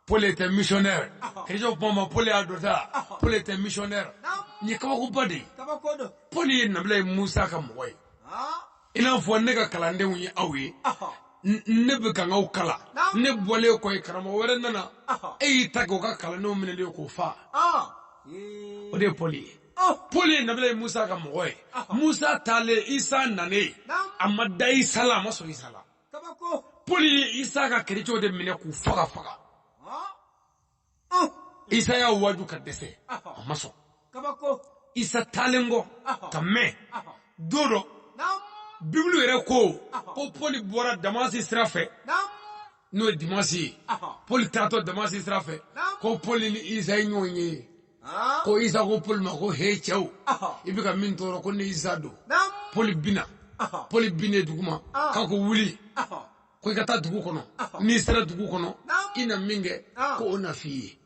Paul était missionnaire. Kerecɛnw kuma ma Paul y'a dɔ ta. Paul était missionnaire. Nin ye kabakoba de ye. Paul ye nabila ye Musa ka mɔgɔ ye. I n'a fɔ ne ka kalandenw ye aw ye. Ne bɛ ka aw kalan. Ne bɔlen kɔ ye, karamɔgɔ wɛrɛ nana. E y'i ta kɛ o ka kalandenw minɛlen k'o fa. O de ye Paul ye. Paul ye nabila ye Musa ka mɔgɔ ye. Musa taalen, Isa nanen, a ma da Isa la, a ma sɔn Isa la. Paul ye Isa ka kerecɛnw de minɛ k'u faga faga. Isa y'a waju ka dɛsɛ, a ma sɔn. Isa taalen kɔ ka mɛn don dɔ, Bibulu yɛrɛ ko ko Paul bɔra Damasi sira fɛ, n'o ye Dimasi ye. Paul taatɔ Damasi sira fɛ, ko Paul ni Isa ye ɲɔgɔn ye. Ko Isa ko Paul ma ko he cɛw, i bɛ ka min tɔɔrɔ, ko ne Isa don. Paul binna, Paul binnen duguma, k'a ko wuli, ko i ka taa dugu kɔnɔ, n'i sera dugu kɔnɔ, i na min kɛ, ko o na f'i ye.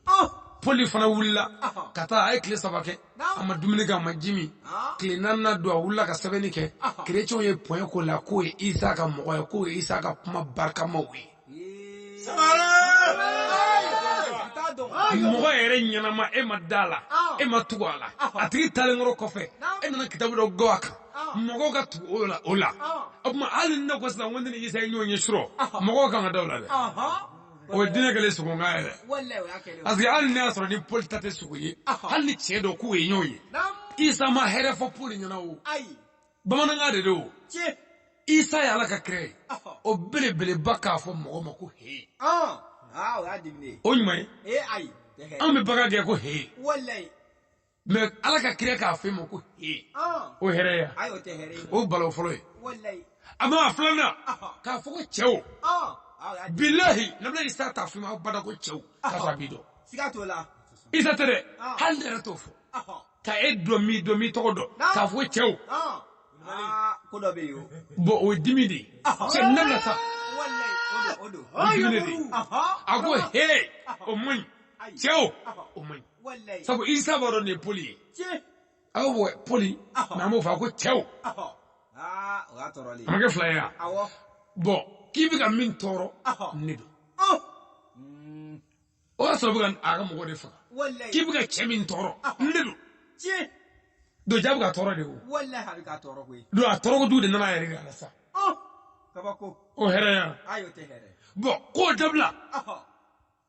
Paul fana wulila ka taa, a ye tile 3 kɛ, a ma dumuni kɛ, a ma ji min. Tile 4nan don, a wulila ka sɛbɛnni kɛ. Kerecɛnw ye point k'o la k'o ye Isa ka mɔgɔ ye, k'o ye Isa ka kuma barikamaw ye. Mɔgɔ yɛrɛ ɲɛnama, e ma da la, e ma tugu a la, a tigi taalen kɔrɔ kɔfɛ, e nana kitabu dɔ gɔ a kan, mɔgɔw ka tugu o la. O la, o tuma hali ni ne ko sisan ko ne ni Isa ye ɲɔgɔn ye surɔ, mɔgɔw kan ka da o la dɛ. O ye diinɛ kɛlen sogonkan yɛrɛ, parce que hali ne y'a sɔrɔ ni Paul ta tɛ sogo ye, hali ni tiɲɛ don k'u ye ɲɔgɔn ye, Isa ma hɛrɛ fɔ Paul ɲɛna o, bamanankan de don. Isa ye Ala ka kira ye, o belebeleba k'a fɔ mɔgɔ ma ko he, o ɲuman ye. Anw bɛ bagan gɛn ko he, mais Ala ka kira k'a fɔ e ma ko he, o hɛrɛ ya, o balawu fɔlɔ ye. A ma filanan k'a fɔ ko cɛw, bilahi nabila Isa t'a fɔ i ma bada ko cɛw, k'a sɔrɔ a b'i dɔn. Isa tɛ dɛ, hali ne yɛrɛ t'o fɔ ka e dɔn, m'i dɔn, m'i tɔgɔ dɔn, k'a fɔ ko cɛw. Ko dɔ bɛ yen o. Bon, o ye dimi de ye. Cɛ n sa. Walayi, o don. O ye dimi de ye. A ko he, o man ɲi. Cɛw, o man ɲi. Sabu Isa b'a dɔn nin ye Poli ye. A ko Poli, mais an b'o fɔ a ko cɛw. O y'a tɔɔrɔlen ye. A ma kɛ fila ye wa? Awɔ. Bon, k'i bɛ ka min tɔɔrɔ, ne don. O y'a sɔrɔ bɛ ka a ka mɔgɔ de faga. K'i bɛ ka cɛ min tɔɔrɔ, ne don. Donc ja bɛ ka tɔɔrɔ de o. Walayi, a bɛ ka tɔɔrɔ koyi. Donc a tɔɔrɔ kojugu de nana a yɛrɛ de la sa. Kabako. O hɛrɛ ya. Ayi, o tɛ hɛrɛ. Bon, k'o dabila.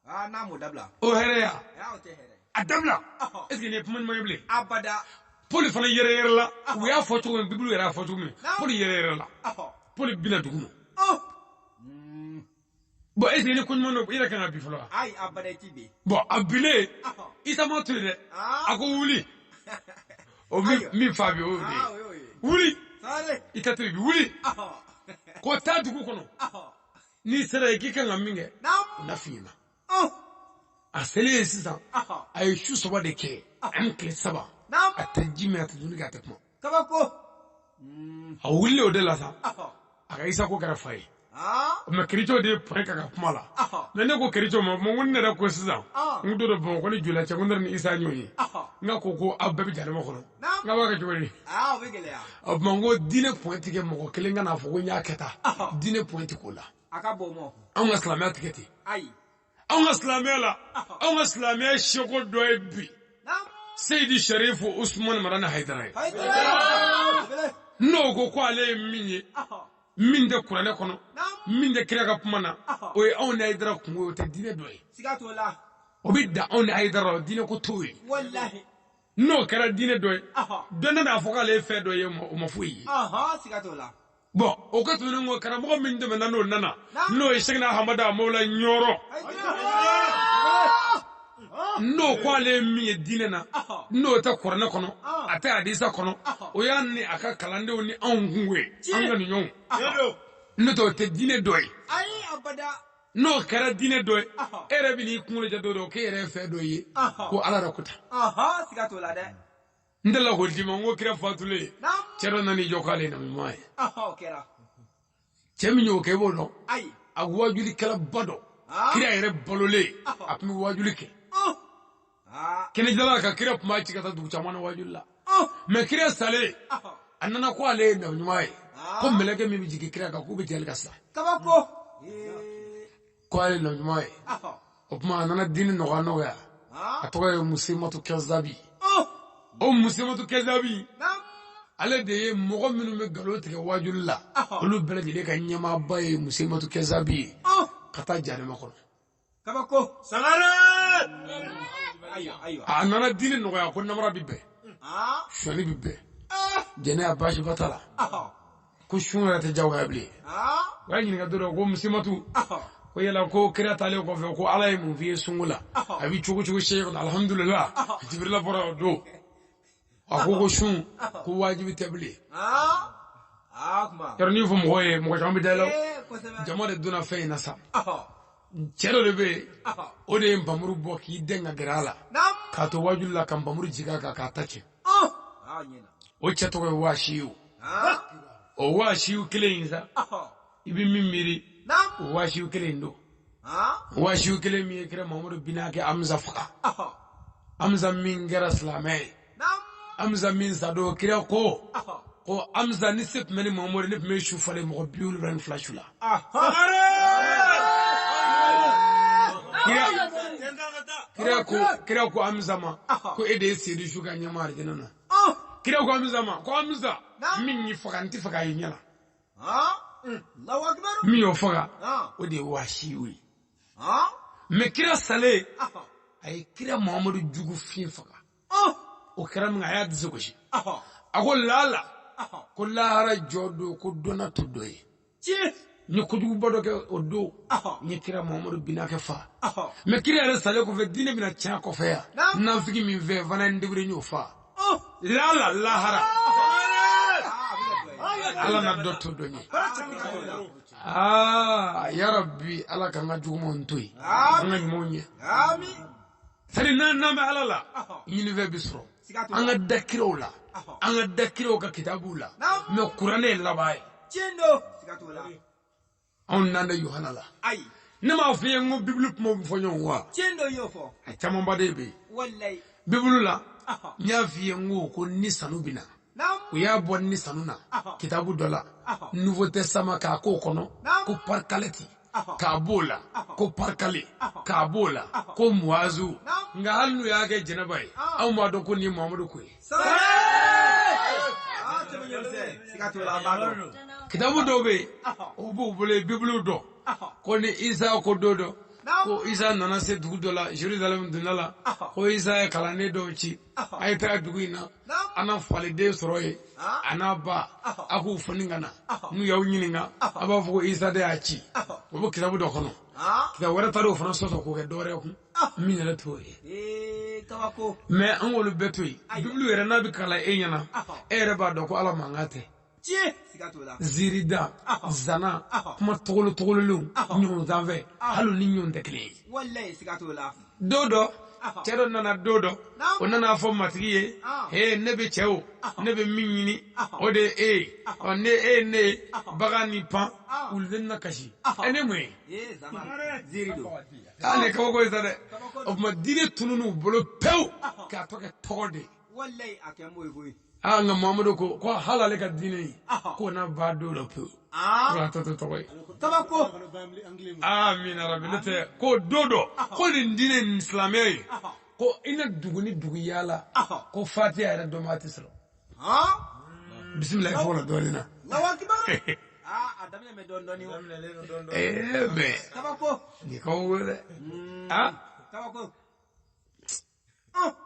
N'a m'o dabila. O hɛrɛ ya. O tɛ hɛrɛ. A dabila. Est ce que nin ye kuma ɲuman ye bilen? Abada. Poli fana yɛrɛ yɛrɛ la. U y'a fɔ cogo min, Bible yɛrɛ y'a fɔ cogo min. Poli yɛrɛ yɛrɛ la. Poli bina dugu ma. Bon, est ce que ni ko ɲuman don, i yɛrɛ kan ka bi fɔlɔ wa? Ayi, abada i ti bi. Bon, a bilen, Isa ma to yen dɛ. A ko wuli. O min fa bi o y'o de ye. Wuli. I ka to yen bi, wuli. Ko taa dugu kɔnɔ. N'i sera yen k'i kan ka min kɛ, o na f'i ɲɛna. A selen yen sisan, a ye su 3 de kɛ, ani tile 3. A tɛ ji min, a tɛ dumuni kɛ, a tɛ kuma. Kabako. A wulilen o de la sa, a ka Isa ko kɛra fa ye. Mais kerecɛnw de ye point k'a ka kuma la. Mais ne ko kerecɛnw ma, ko ne yɛrɛ ko sisan, n ko don dɔ Bamakɔ ni joli cɛ, ko ne yɛrɛ ni Isa ɲɔgɔn ye. N ka ko aw bɛɛ bɛ jahanama kɔnɔ. N k'a b'a kɛ cogo di? O bɛ gɛlɛya. O tuma n ko diinɛ point tigɛ mɔgɔ kelen ka n'a fɔ ko n y'a kɛ tan. Diinɛ point tigɛ o la. A ka bon mɔ. Anw ka silamɛya tigɛ ten. Ayi. Anw ka silamɛya la, anw ka silamɛya seko dɔ ye bi. Seyidi Sherifu Usumani Madani Hayidara ye. N'o ko ko ale ye min ye, min tɛ kuranɛ kɔnɔ, min tɛ kira ka kuma na, o ye anw ni Hayidara kungo ye, o tɛ diinɛ dɔ ye. Siga t'o la. O bɛ dan anw ni Hayidara la, o diinɛ ko t'o ye. Walahi. N'o kɛra diinɛ dɔ ye, dɔ nana a fɔ k'ale ye fɛn dɔ ye, o ma foyi ye. Siga t'o la. Bon, o ka tɛmɛnen kɔ, karamɔgɔ min tɛmɛna n'o nana, n'o ye Sɛkina Hamada Mawula Ɲɔrɔ. N'o ko ale ye min ye diinɛ na, n'o tɛ kuranɛ kɔnɔ, a tɛ hadisa kɔnɔ, o y'a ni a ka kalandenw ni anw kungo ye, an ka nin ɲɔgɔn. N'o tɛ o tɛ diinɛ dɔ ye. N'o kɛra diinɛ dɔ ye, e yɛrɛ bɛ n'i kunkolo jɛ dɔ dɔn k'e yɛrɛ ye fɛn dɔ ye, ko Ala yɛrɛ ko tan. Siga t'o la dɛ. N delila k'o d'i ma, n ko kira fatulen, cɛ dɔ nan'i jɔ k'ale ye nabi ɲuman ye. Cɛ min y'o kɛ, i b'o dɔn. A waajulikɛlaba dɔ, kira yɛrɛ balolen, a tun bɛ waajuli kɛ. Kɛnɛjala ka kira tun b'a ci ka taa dugu caman na waajuli la. Mais kira salen, a nana ko ale ye nabi ɲuman ye. Ko mɛlɛkɛ min bɛ jigin kira kan, k'u bɛ jali ka sa. Kabako. Ko ale ye nabi ɲuman ye. O tuma a nana diinɛ nɔgɔya. A tɔgɔ ye Musematu Kɛzabi. O Musematu Kɛzabi, ale de ye mɔgɔ minnu bɛ nkalon tigɛ waajuli la, olu bɛɛ lajɛlen ka ɲɛmaaba ye Musematu Kɛzabi ye, ka taa jahanama kɔnɔ. Kabako. Sangare. A nana diinɛ nɔgɔya, ko namara bɛ bɛn, sonyali bɛ bɛn, jɛnɛya baasiba t'a la, ko sun yɛrɛ tɛ jagoya bilen. U y'a ɲininka don dɔ ko Musematu, ko yala ko kira taalen kɔfɛ ko Ala ye mun f'i ye sunko la, a b'i cogo cogo sɛ kɔnɔ, alihamudulila, Jibirila bɔra o don. A ko ko sun ko wajibi tɛ bilen. Yɔrɔ n'i fɔ mɔgɔ ye, mɔgɔ caman bɛ da i la. Jama de donna fɛn in na sa. Cɛ dɔ de bɛ yen, o de ye npamuru bɔ k'i den ka gɛrɛ a la, k'a to waajuli la ka npamuru jigin a kan k'a ta cɛ. O cɛ tɔgɔ ye Waasiyu. O Waasiyu kelen in sa, i bɛ min miiri, o Waasiyu kelen in don. Waasiyu kelen min ye kira Mamadu binakɛ Hamza faga. Hamza min kɛra silamɛ ye. Hamza min sadon, kira ko ko Hamza ni se tun bɛ ni Mamadu, ne tun bɛ su falen mɔgɔ 72 su la. Kira ko Hamza ma ko e de ye seyidu su ka ɲɛma arijinɛ na. Kira ko Hamza ma ko Hamza min y'i faga, n tɛ fɛ k'a ye ɲɛ la. Min y'o faga, o de ye Waasiyu ye. Mais kira salen, a ye kira Mamadu jugu fin faga. O kɛra min a y'a disi gosi. A ko laala, ko lahara jɔ don, ko donna to dɔ ye. N ye kojuguba dɔ kɛ o don, n ye kira Mamadu binakɛ fa. Mais kira yɛrɛ salen kɔfɛ, diinɛ bɛna tiɲɛ kɔfɛ yan. Nafigi min fɛ, fana n debure n y'o fa. Laala lahara, Ala na dɔ to dɔ ye. Aa yarabi, Ala k'an ka jugumanw to yen, an ka ɲumanw ɲɛ. C'est-à-dire n'an bɛ Ala la, ɲinifɛn bɛ sɔrɔ. An ka da kiraw la, an ka da kiraw ka kitabuw la, mais kuranɛ ye laban ye. Anw n'an tɛ Yohana la. Ne m'a f'i ye n ko Bibulu kumaw bɛ fɔ ɲɔgɔn kɔ wa? A camanba de bɛ yen. Bibulu la, n y'a f'i ye n ko ni sanu bɛ na. U y'a bɔ ni sanu na kitabu dɔ la, Nouveau Testament k'a k'o kɔnɔ ko Parkaleti, k'a b'o la ko Parkale, k'a b'o la ko Muazu. Nka hali n'u y'a kɛ Jɛnɛba ye, anw b'a dɔn ko nin ye Muhamadu ko ye. Kitabu dɔw bɛ yen, o b'u bolo yen, Bibulu dɔn ko ni Isa ko don dɔ, ko Isa nana se dugu dɔ la, Jerusalem dunda la, ko Isa ye kalanden dɔw ci, a ye taga dugu in na, an na faliden sɔrɔ yen, a n'a ba, a k'u foni ka na, n'u y'aw ɲininka, a b'a fɔ ko Isa de y'a ci. O bɛ kitabu dɔ kɔnɔ. Kitabu wɛrɛ taara o fana sɔsɔ k'o kɛ dɔwɛrɛ kun, min yɛrɛ t'o ye. Mais an k'olu bɛɛ to yen. Bibulu yɛrɛ n'a bɛ kalan e ɲɛna, e yɛrɛ b'a dɔn ko Ala mankan tɛ. Zirida, zana, kuma togolo togololenw, ɲɔgɔn sanfɛ, hali ni ɲɔgɔn tɛ kelen ye. Don dɔ, cɛ dɔ nana don dɔ, o nana fɔ matigi ye, he ne bɛ cɛ o, ne bɛ min ɲini, o de ye e ye. Ɔ ne e ye ne ye, bagan ni pan, wuluden na kasi. Ɛ ne mun ye? Aa nin ye kabako ye sa dɛ. O tuma diinɛ tunun'u bolo pewu k'a tɔ kɛ tɔgɔ de ye. Aa nka Muhamadu ko ko hali ale ka diinɛ in k'o na ban don dɔ pewu. Ko a tɔ to tɔgɔ ye. Amina rabi, ne tɛ ko don dɔ ko nin diinɛ in silamɛya ye ko i na dugu ni dugu yaala ko Fatiha yɛrɛ dɔnbaa tɛ sɔrɔ. Bisimilayi fɔlɔ dɔɔnin na. Ee mais nin kabako ye dɛ. Aa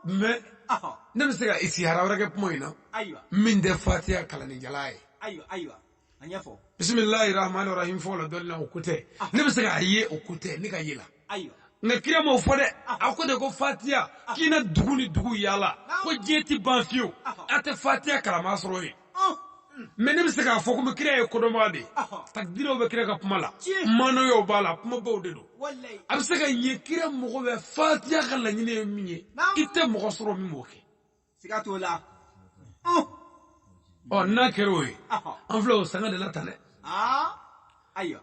mais ne bɛ se ka isihara wɛrɛ kɛ kuma in na min tɛ Fatiha kalanni jala ye. Bisimilahi rahmani rahim fɔlɔ dɔɔnin na, o ko tɛ. Ne bɛ se k'a ye, o ko tɛ ne ka ye la. Nka kira m'o fɔ dɛ, a ko de ko Fatiha k'i na dugu ni dugu yaala ko diɲɛ ti ban fiyewu, a tɛ Fatiha kalama sɔrɔ yen. Mais ne bɛ se k'a fɔ komi kira ye kodɔnbaga de ye, takidiraw bɛ kira ka kuma la, manoyaw b'a la, kumabaw de don. A bɛ se ka ɲɛ kira mɔgɔ bɛ Fatiha ka laɲini ye min ye, i tɛ mɔgɔ sɔrɔ min b'o kɛ. Ɔ n'a kɛra o ye, an filɛ o sanga de la tan dɛ.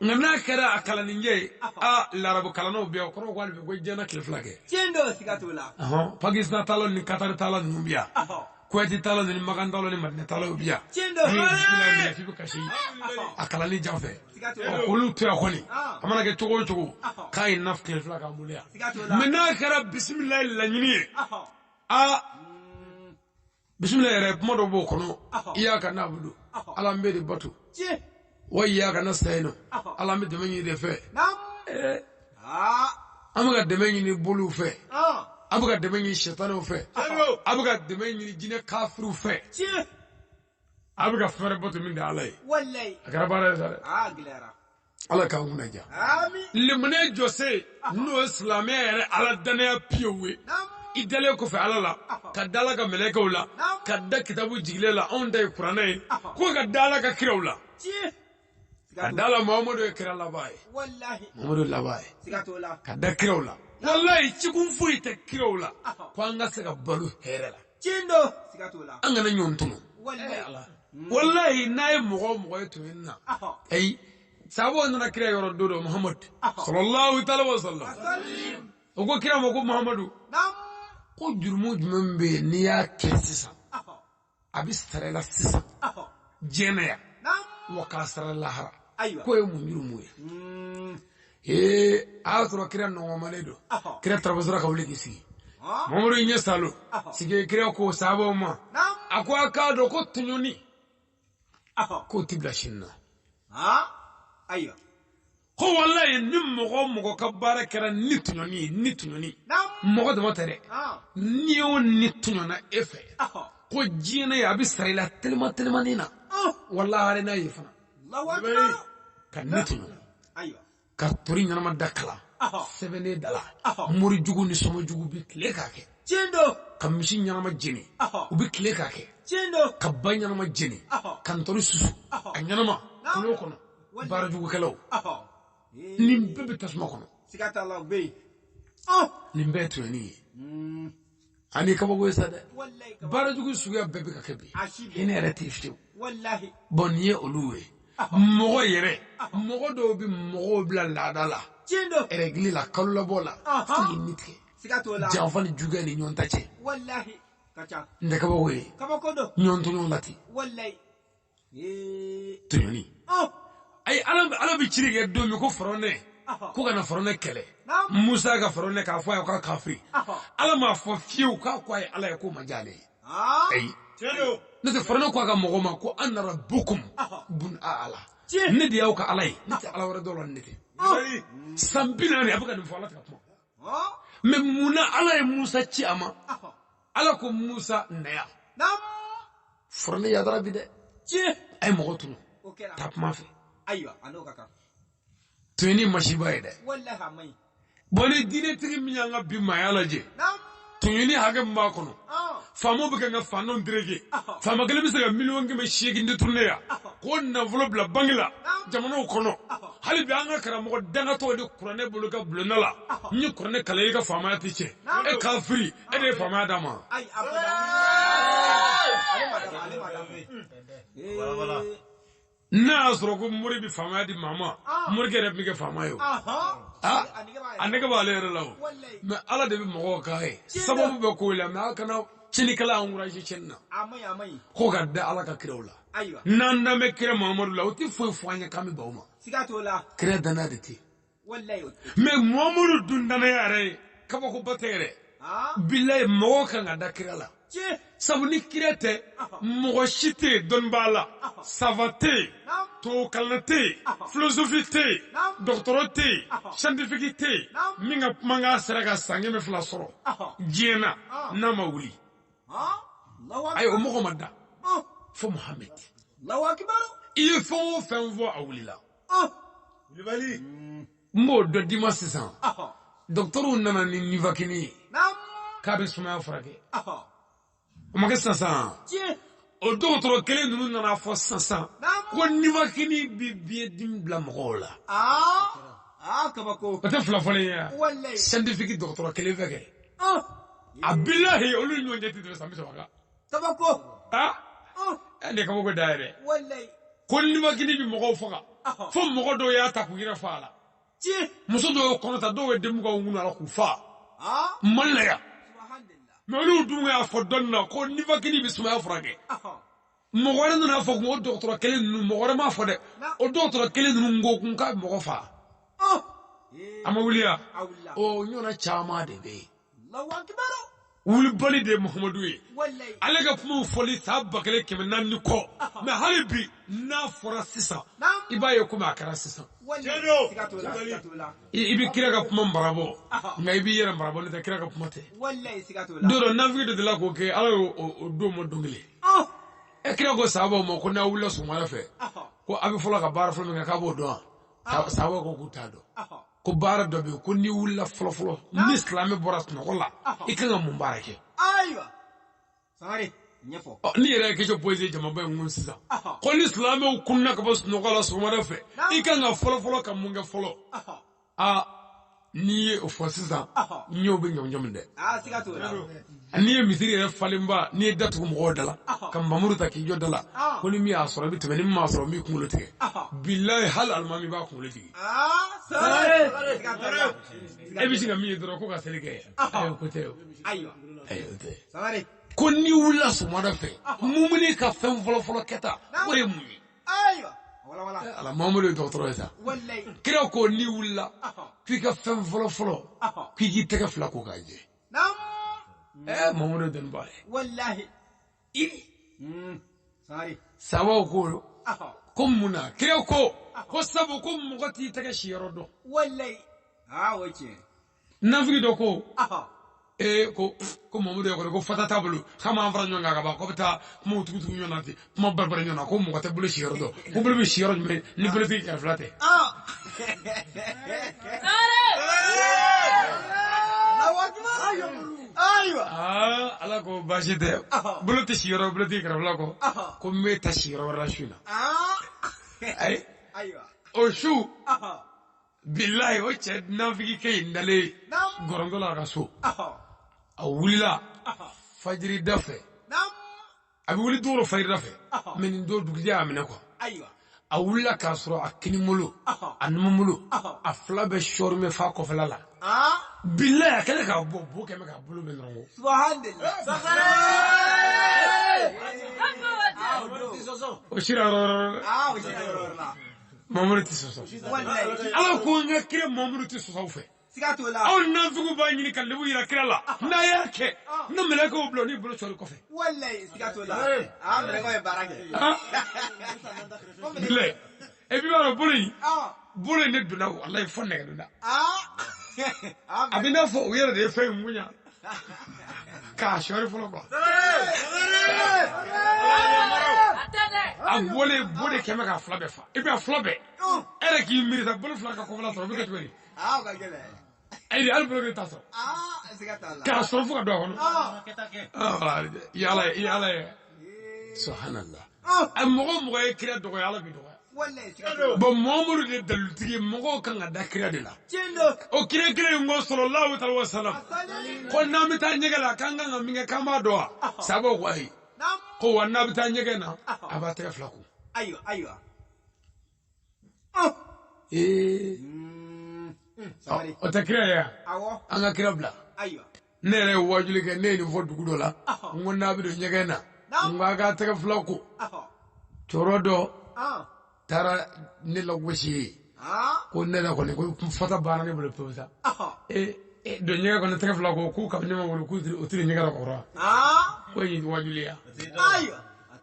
Nka n'a kɛra a kalanninjɛ ye, aa larabu kalannaw bɛ yan, o kɔrɔ ko hali bi ko diɲɛ tile fila kɛ. Pakistan taalaw ni Katari taalaw ninnu bɛ yan, Kuwait taalaw ni Makan taalaw ni Madina taalaw bɛ yan. N'i ye bisimilahi minɛ f'i bɛ kasi a kalanni jan fɛ. Ɔ k'olu to yan kɔni, a mana kɛ cogo o cogo, k'a ye na tile fila k'an bolo yan. Mais n'a kɛra bisimilahi laɲini ye, aa bisimilahi yɛrɛ kuma dɔ b'o kɔnɔ, iyaka na'budu, Ala n bɛ de bato, wa iyaka nasta'inu, Ala n bɛ dɛmɛ ɲini de fɛ. An bɛ ka dɛmɛ ɲini boliw fɛ, an bɛ ka dɛmɛ ɲini sɛtanɛw fɛ, an bɛ ka dɛmɛ ɲini jinɛ kafiriw fɛ, a bɛ ka fɛn wɛrɛ bato min tɛ Ala ye. A kɛra baara ye sa dɛ. Ala k'an kunna diya. Limaniya jɔsen n'o ye silamɛya yɛrɛ Ala danaya piyewu ye. I dalen kɔfɛ Ala la, ka da Ala ka mɛlɛkɛw la, ka da kitabu jigilen la, anw ta ye kuranɛ ye, ko ka da Ala ka kiraw la. Ka da la Muhamadu ye kira laban ye. Muhamadu laban ye. Ka da kiraw la. Walayi cikun foyi tɛ kiraw la ko an ka se ka balo hɛrɛ la. An kana ɲɔgɔn tɔmɔ. Walayi n'a ye mɔgɔ o mɔgɔ ye tɔɲɔni na. Ayi sahabaw nana kira yɔrɔ don dɔ Muhamadu sallallahu taala wa sallam. O ko kira ma ko Muhamadu ko jurumu jumɛn bɛ yen n'i y'a kɛ sisan a bɛ sara i la sisan diɲɛ na yan wa k'a sara lahara, k'o ye mun jurumu ye? Ee a y'a sɔrɔ kira nɔgɔmalen don, kira tarabasara ka wuli k'i sigi. Muhamadu ɲɛ salo sigi, kira ko sahabaw ma, a ko a k'a dɔn ko tɔɲɔni k'o ti bila sini na. Ko walayi ni mɔgɔ o mɔgɔ ka baara kɛra ni tɔɲɔni ye, ni tɔɲɔni mɔgɔ dama tɛ dɛ, ni o ni tɔɲɔna e fɛ ko diɲɛ na yan a bɛ sara i la telima telimani na, walahi n'a ye fana ka ni tɔɲɔ ka tori ɲɛnama da kala sɛbɛnnen da la, mori jugu ni sɔmɔ jugu bɛ tile k'a kɛ, ka misi ɲɛnama jeni u bɛ tile k'a kɛ, ka ba ɲɛnama jeni, ka ntori susu a ɲɛnama kolon kɔnɔ, baara jugukɛlaw nin bɛɛ bɛ tasuma kɔnɔ. Nin bɛɛ ye tɔɲɔni ye. Ani kabako ye sa dɛ. Baara jugu suguya bɛɛ bɛ ka kɛ bi. Hinɛ yɛrɛ tɛ fiyewu. Bɔn nin ye olu ye. Mɔgɔ yɛrɛ mɔgɔ dɔw bɛ mɔgɔw bila laada la. Règle la kalo labɔ la. Fo k'i ni tigɛ. Janfa ni juguya ni ɲɔgɔn ta cɛ. N tɛ kabako ye. Ɲɔgɔn tɔɲɔ la ten. Tɔɲɔni. Ayi Ala bɛ cili kɛ don min ko Farawunɛ ko ka na Farawunɛ kɛlɛ. Musa ka Farawunɛ k'a fɔ a ye k'a kafiri. Ala m'a fɔ fiyewu k'a ko a ye Ala ye k'o ma diya ale ye. Ayi. N'o tɛ Farawunɛ ko a ka mɔgɔw ma ko ana rabbukum bun ala. Ne de y'aw ka Ala ye. Ne tɛ Ala wɛrɛ dɔn la ni ne tɛ. San 40 a bɛ ka nin fɔ Ala tɛ ka kuma. Mais munna Ala ye Musa ci a ma? Ala ko Musa na yan. Farawunɛ yadara bi dɛ. A ye mɔgɔ tunu. Taa kuma fɛ. Tɔɲɔni masiba ye dɛ. Bɔn ni diinɛtigi min y'an ka bi maaya lajɛ, tɔɲɔni hakɛ min b'a kɔnɔ, faamaw bɛ ka n ka faantanw tereke. Faama kelen bɛ se ka 800 000 détourné yan, k'o nafolo bila banki la jamanaw kɔnɔ. Hali bi an ka karamɔgɔ dangatɔw de kuranɛ bolo ka bulonda la. N ye kuranɛ kalan i ka faamaya tɛ tiɲɛ. E kafiri, e de ye faamaya d'a ma. N'a y'a sɔrɔ ko mori bɛ faamaya di maa ma, morikɛ yɛrɛ bɛ kɛ faama ye o. A nege b'ale yɛrɛ la o. Mais Ala de bɛ mɔgɔw k'a ye. Sababu bɛ ko la, mais a kana tiɲɛnikɛla encouragé tiɲɛni na. Ko ka da Ala ka kiraw la. N'an dan bɛ kira Muhamadu la, o tɛ foyi fɔ an ye k'an bɛ ban o ma. Kira danaya de tɛ yen. Mais Muhamadu dun danaya yɛrɛ ye kabakoba tɛ yɛrɛ. Bilayi mɔgɔw kan ka da kira la. Sabu ni kira tɛ, mɔgɔ si tɛ yen dɔnnibaa la, savant tɛ yen, tubabukalanna tɛ yen, philosophie tɛ yen, dɔgɔtɔrɔ tɛ yen, scientifique tɛ yen, min ka kumakan sera ka san 200 sɔrɔ diɲɛ na n'a ma wuli. Ayi o mɔgɔ ma da fo Muhammed. I ye fɛn o fɛn fɔ a wulila. N b'o dɔ d'i ma sisan. Dɔgɔtɔrɔw nana ni nivakini ye k'a bɛ sumaya furakɛ. O ma kɛ sisan. O dɔgɔtɔrɔ kelen ninnu nana fɔ sisan ko nivakini bɛ biyɛndimi bila mɔgɔw la. O tɛ fila fɔlen ye wa? Scientifique dɔgɔtɔrɔ kelen fɛ kɛ. A bilahi olu ni ɲɔgɔn cɛ tɛ tɛmɛ san 30 kan. Nin ye kabako da yɛrɛ. Ko nivakini bɛ mɔgɔw faga. Fo mɔgɔ dɔw y'a ta k'u yɛrɛ fa a la. Muso dɔw ye kɔnɔ ta, dɔw ye denmuso ŋunu a la k'u fa. Mali la yan. Mais olu dun y'a fɔ dɔnni na ko nivakini bɛ sumaya furakɛ. Mɔgɔ wɛrɛ nana fɔ kun o dɔgɔtɔrɔ kelen ninnu, mɔgɔ wɛrɛ m'a fɔ dɛ. O dɔgɔtɔrɔ kelen ninnu ko kun k'a bɛ mɔgɔ fa. A ma wuli ya? O ɲɔgɔnna caman de bɛ yen. Wulibali de ye Muhamadu ye. Ale ka kumaw fɔli san 1400 ni kɔ. Mais hali bi n'a fɔra sisan, i b'a ye komi a kɛra sisan. I bɛ kira ka kuma marabɔ, nka i b'i yɛrɛ marabɔ, n'o tɛ kira ka kuma tɛ. Don dɔ nafigi dɔ delila k'o kɛ, Ala y'o don ma don kelen. E kira ko sahabaw ma ko n'a wulila sɔgɔmada fɛ, ko a bɛ fɔlɔ ka baara fɔlɔ min kɛ k'a b'o dɔn wa? Sahabaw ko k'u t'a dɔn. Ko baara dɔ bɛ yen ko n'i wulila fɔlɔ fɔlɔ ni silamɛ bɔra sunɔgɔ la, i kan ka mun baara kɛ? Ni yɛrɛ ye question posé jamaba in kun sisan, ko ni silamɛw kunna ka bɔ sunɔgɔ la sɔgɔmada fɛ, i kan ka fɔlɔ fɔlɔ ka mun kɛ fɔlɔ? N'i ye o fɔ sisan, ɲɛw bɛ ɲɔgɔn dɛ. N'i ye misiri yɛrɛ falenba, n'i ye da tugu mɔgɔw da la, ka npamuru ta k'i jɔ da la, ko ni min y'a sɔrɔ i bɛ tɛmɛ, ni min m'a sɔrɔ n b'i kunkolo tigɛ. Bilayi hali alimami b'a kunkolo jigin. E bɛ se ka min ye dɔrɔn ko ka seli kɛ. Ayi o ko tɛ o. Ayi o tɛ. Ko n'i wulila sɔgɔmada fɛ, mumuni ka fɛn fɔlɔ fɔlɔ kɛta, o ye mun ye? Ala Muhamadu ye dɔgɔtɔrɔ ye sa. Kira ko n'i wulila k'i ka fɛn fɔlɔ fɔlɔ k'i k'i tɛgɛ fila ko k'a jɛ. Muhamadu ye dɔnnibaa ye. Sabaw ko ko mun na? Kira ko ko sabu ko mɔgɔ t'i tɛgɛ siyɔrɔ dɔn. Nafigi dɔ ko ko ko Muhamadu yɛrɛ ko fata t'a bolo k'a m'an fara ɲɔgɔn kan ka ban ko bɛ taa kumaw tugu tugu ɲɔgɔn na ten, kuma baribari ɲɔgɔn na, ko mɔgɔ tɛ bolo siyɔrɔ dɔn, ko bolo bɛ siyɔrɔ jumɛn ni bolotigi kɛrɛfɛla tɛ. Ala ko baasi tɛ, bolo tɛ siyɔrɔ bolotigi kɛrɛfɛla kɔ, ko n bɛ taa siyɔrɔ wɛrɛ la su in na. Ayi o su bilayi o cɛ nafigikɛ in dalen gɔrɔntɔ la a ka so, a wulila Fajiri da fɛ. A bɛ wuli don o fajiri da fɛ. Mais nin don dugujɛ y'a minɛ quoi. Ayiwa. A wulila k'a sɔrɔ a kinibolo, a numanbolo, a fila bɛɛ sɔɔri bɛ f'a kɔfɛla la. Bilayi a kɛlen k'a bɔ bo kɛmɛ k'a bolo bɛ dɔrɔn ko. Subhanallah. O sira yɔrɔ wɛrɛ. O sira yɔrɔ wɛrɛ la. Mamadu tɛ sɔsɔ. Walayi. Ala ko n ka kira Mamadu tɛ sɔsɔ aw fɛ. Siga t'o la. Aw nafigiw b'a ɲini ka lebu yira kira la. N'a y'a kɛ, ne mɛlɛkɛw bila o n'i bolo sɔɔri kɔfɛ. Walayi siga t'o la. Mɛlɛkɛw ye baara kɛ. Bilayi. Et puis b'a dɔn bolo in. Bolo in de donna walayi fo nɛgɛ donna. A bɛ n'a fɔ u yɛrɛ de ye fɛn in bonya. K'a sɔɔri fɔlɔ quoi. A bɔlen bo de kɛmɛ k'a fila bɛɛ fa. Et puis a fila bɛɛ. E yɛrɛ k'i miiri sa bolo fila ka kɔfɛla sɔrɔ o bɛ kɛ cogo di? O ka gɛlɛn. Ayi hali bolo kelen t'a sɔrɔ. Siga t'a la. K'a sɔrɔ fo ka don a kɔnɔ. I ye Ala ye, i ye Ala ye. Subhanallah. A mɔgɔ o mɔgɔ ye kira dɔgɔya, Ala b'i dɔgɔya. Bon Mamadu de ye dalilutigi ye, mɔgɔw kan ka da kira de la. O kira kelen in ko sallallahu alaihi wa sallam. Ko n'an bɛ taa ɲɛgɛn la k'an kan ka min kɛ k'an b'a dɔn wa? Sabaw ko ayi. Ko wa n'a bɛ taa ɲɛgɛn na, a b'a tɛgɛ fila ko. Ayiwa ayiwa. O tɛ kira ye wa? An ka kira bila. Ne yɛrɛ ye wajuli kɛ, ne ye nin fɔ dugu dɔ la. N ko n'a bɛ don ɲɛgɛn na, n ko a k'a tɛgɛ fila ko. Cɛkɔrɔba dɔ taara ne lagosi ye. Ko ne yɛrɛ kɔni ko fasa banna ne bolo pewu sa. Don ɲɛgɛn kɔnɔ tɛgɛ fila ko k'u kabini ne ma wolo k'u tɛ ɲɛgɛn la kɔrɔ. Ko ye wajuliya.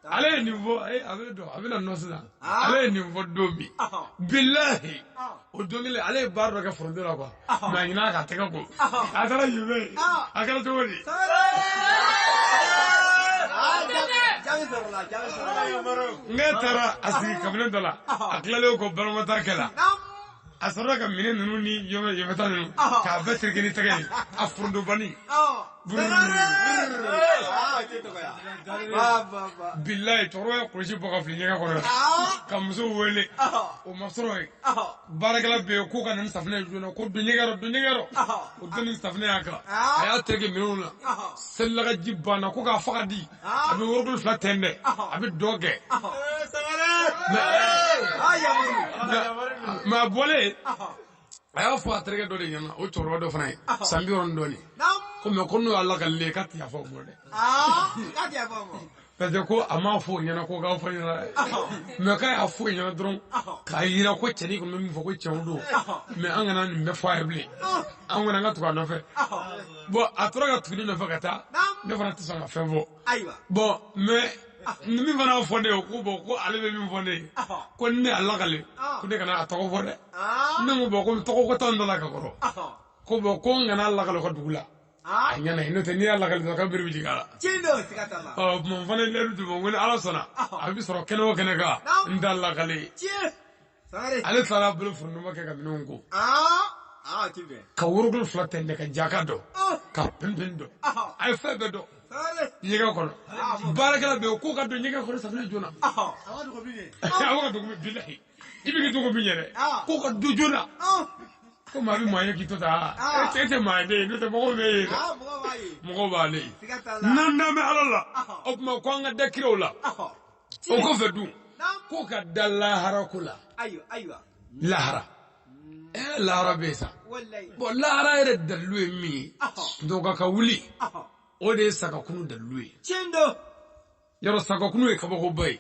Ale ye nin fɔ, a bɛ dɔn, a bɛna nɔ sisan. Ale ye nin fɔ don min. Bilahi. O don kelen ale ye baara dɔ kɛ foronto la quoi. Mais a ɲin'a k'a tɛgɛ ko. A taara yen fɛ. A kɛra cogo di? Ne taara a sigi kabinɛ dɔ la. A tilalen ko balimata kɛ la. A sɔrɔla ka minɛn ninnu ni yɔmɛta ninnu k'a bɛɛ tereke ni tɛgɛ ye. A forontobani. Bilayi cɛkɔrɔba ye kulusi bɔ ka fili ɲɛgɛn kɔnɔ ka muso wele o ma sɔrɔ yen. Baarakɛla bɛ yen k'o ka na ni safunɛ ye joona ko don ɲɛgɛn rɔ don ɲɛgɛn rɔ. O don ni safunɛ y'a kan. A y'a tereke minɛnw na. Selilakaji banna ko k'a faga di. A bɛ worokolo fila tɛntɛn. A bɛ dɔ kɛ. Mais a bɔlen a y'a fɔ a terikɛ dɔ de ɲɛna o cɛkɔrɔba dɔ fana ye san 60 dɔɔnin. Ko mais ko n'o y'a lakalilen ye k'a tɛ yafa o ma dɛ. Parce que ko a m'a fɔ o ɲɛna ko k'a fɔ ɲɛna mais k'a y'a fɔ o ɲɛna dɔrɔn k'a yira ko cɛnin kɔni bɛ min fɔ ko tiɲɛ don mais an kana nin bɛɛ fɔ a ye bilen an kɔni an ka tugu a nɔfɛ. Bon a tora ka tugu ne nɔfɛ ka taa ne fana tɛ sɔn ka fɛn fɔ. Bon mais ni min fana fɔ ne ye ko bon ko ale bɛ min fɔ ne ye ko ni ne y'a lakale ko ne kana a tɔgɔ fɔ dɛ. Ne ko bon ko tɔgɔ ko t'anw da la ka kɔrɔ. Ko bon ko n kana lakale ka dugu la. A ɲɛna n'o tɛ n'i y'a lakale dɔrɔn k'a bere bɛ jigin a la. Ɔ tuma n fana ye layidu d'u ma ko ni Ala sɔnna a bɛ sɔrɔ kɛnɛ o kɛnɛ kan n t'a lakale. Ale taara bolo furunuma kɛ ka minɛnw ko. Ka worokolo fila tɛntɛn ka jaka dɔn ka pɛnpɛn dɔn a ye fɛn bɛɛ dɔn. Ɲɛgɛn kɔnɔ baarakɛla bɛ yen k'o ka don ɲɛgɛn kɔnɔ safunɛ joona. A bɛ ka dogo min bilahi i bɛ k'i dogo min yɛrɛ k'o ka don joona. Ko maa bɛ maa ye k'i to tan e tɛ maa ye n'o tɛ mɔgɔw bɛ ye dɛ mɔgɔw b'ale ye. N'an dan bɛ Ala la o tuma ko an ka da kiraw la o kɔfɛ dun k'o ka da lahara ko la. Lahara lahara bɛ yen sa. Bon lahara yɛrɛ dalilu ye min ye sunɔgɔ ka wuli o de ye sagakunu dalilu ye. Yɔrɔ sagakunu ye kabakoba ye.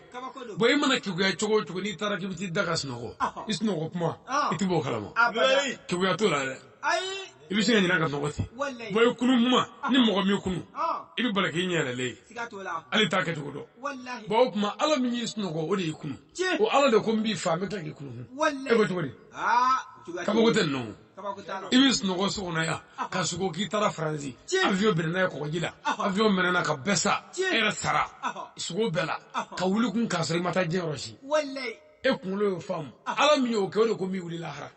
Bon i mana keguya cogo o cogo n'i taara k'i bɛ t'i da ka sunɔgɔ i sunɔgɔ kuma i tɛ bɔ o kalama. Keguya t'o la dɛ. I bɛ se ka ɲinɛ ka sunɔgɔ ten. Bon i kunu kuma ni mɔgɔ min kunu i bɛ bali k'i ɲɛ yɛlɛlen ye. Hali t'a kɛcogo dɔn. Bon o tuma Ala min y'i sunɔgɔ o de y'i kunu. O Ala de ko n b'i fa n bɛ tila k'i kunu. E ko cogo di? Kabako tɛ ninnu. I bɛ sunɔgɔ so kɔnɔ yan ka sugo k'i taara Faransi avion binna n'a ye kɔgɔji la avion mɛnɛna ka bɛɛ sa e yɛrɛ sara sugo bɛɛ la ka wuli kun k'a sɔrɔ i ma taa diɲɛ yɔrɔ si. E kunkolo y'o faamu Ala min y'o kɛ o de ko n b'i wuli lahara.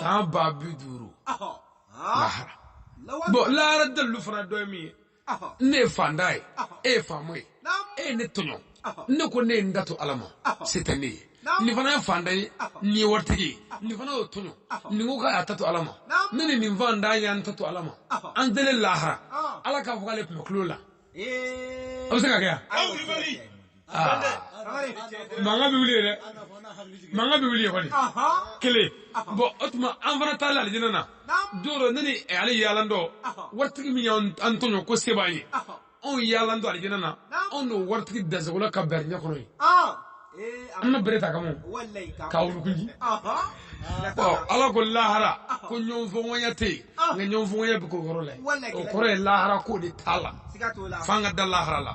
San 50,000 lahara. Bon lahara dalilu fana dɔ ye min ye ne ye fantan ye e ye faama ye e ye ne tɔɲɔ. Ne ko ne ye n da to Ala ma se tɛ ne ye. Nin fana ye fantan ye, nin ye waritigi ye, nin fana y'o tɔɲɔ, nin ko k'a y'a ta to Ala ma. Ne ni nin fantan y'an ta to Ala ma, an selen lahara, Ala k'a fɔ k'ale tun bɛ kulo la. A bɛ se ka kɛ yan? Mankan bɛ wuli yen dɛ, mankan bɛ wuli yen kɔni. Kelen. Bɔn, o tuma an fana taalen alijinɛ na don dɔ, ne ni ale yaalan dɔ, waritigi min y'an tɔɲɔ ko se b'an ye, anw yaalan dɔ alijinɛ na, anw n'o waritigi dansagola ka bɛn alijinɛ kɔnɔ yen. An na bere ta ka mun k'a wulukunji. Ɔ, Ala ko lahara ko ɲɔgɔnfɔŋɔnya tɛ yen, nka ɲɔgɔnfɔŋɔnya bɛ k'o yɔrɔ la yen. O kɔrɔ ye lahara ko de t'a la, f'an ka da lahara la.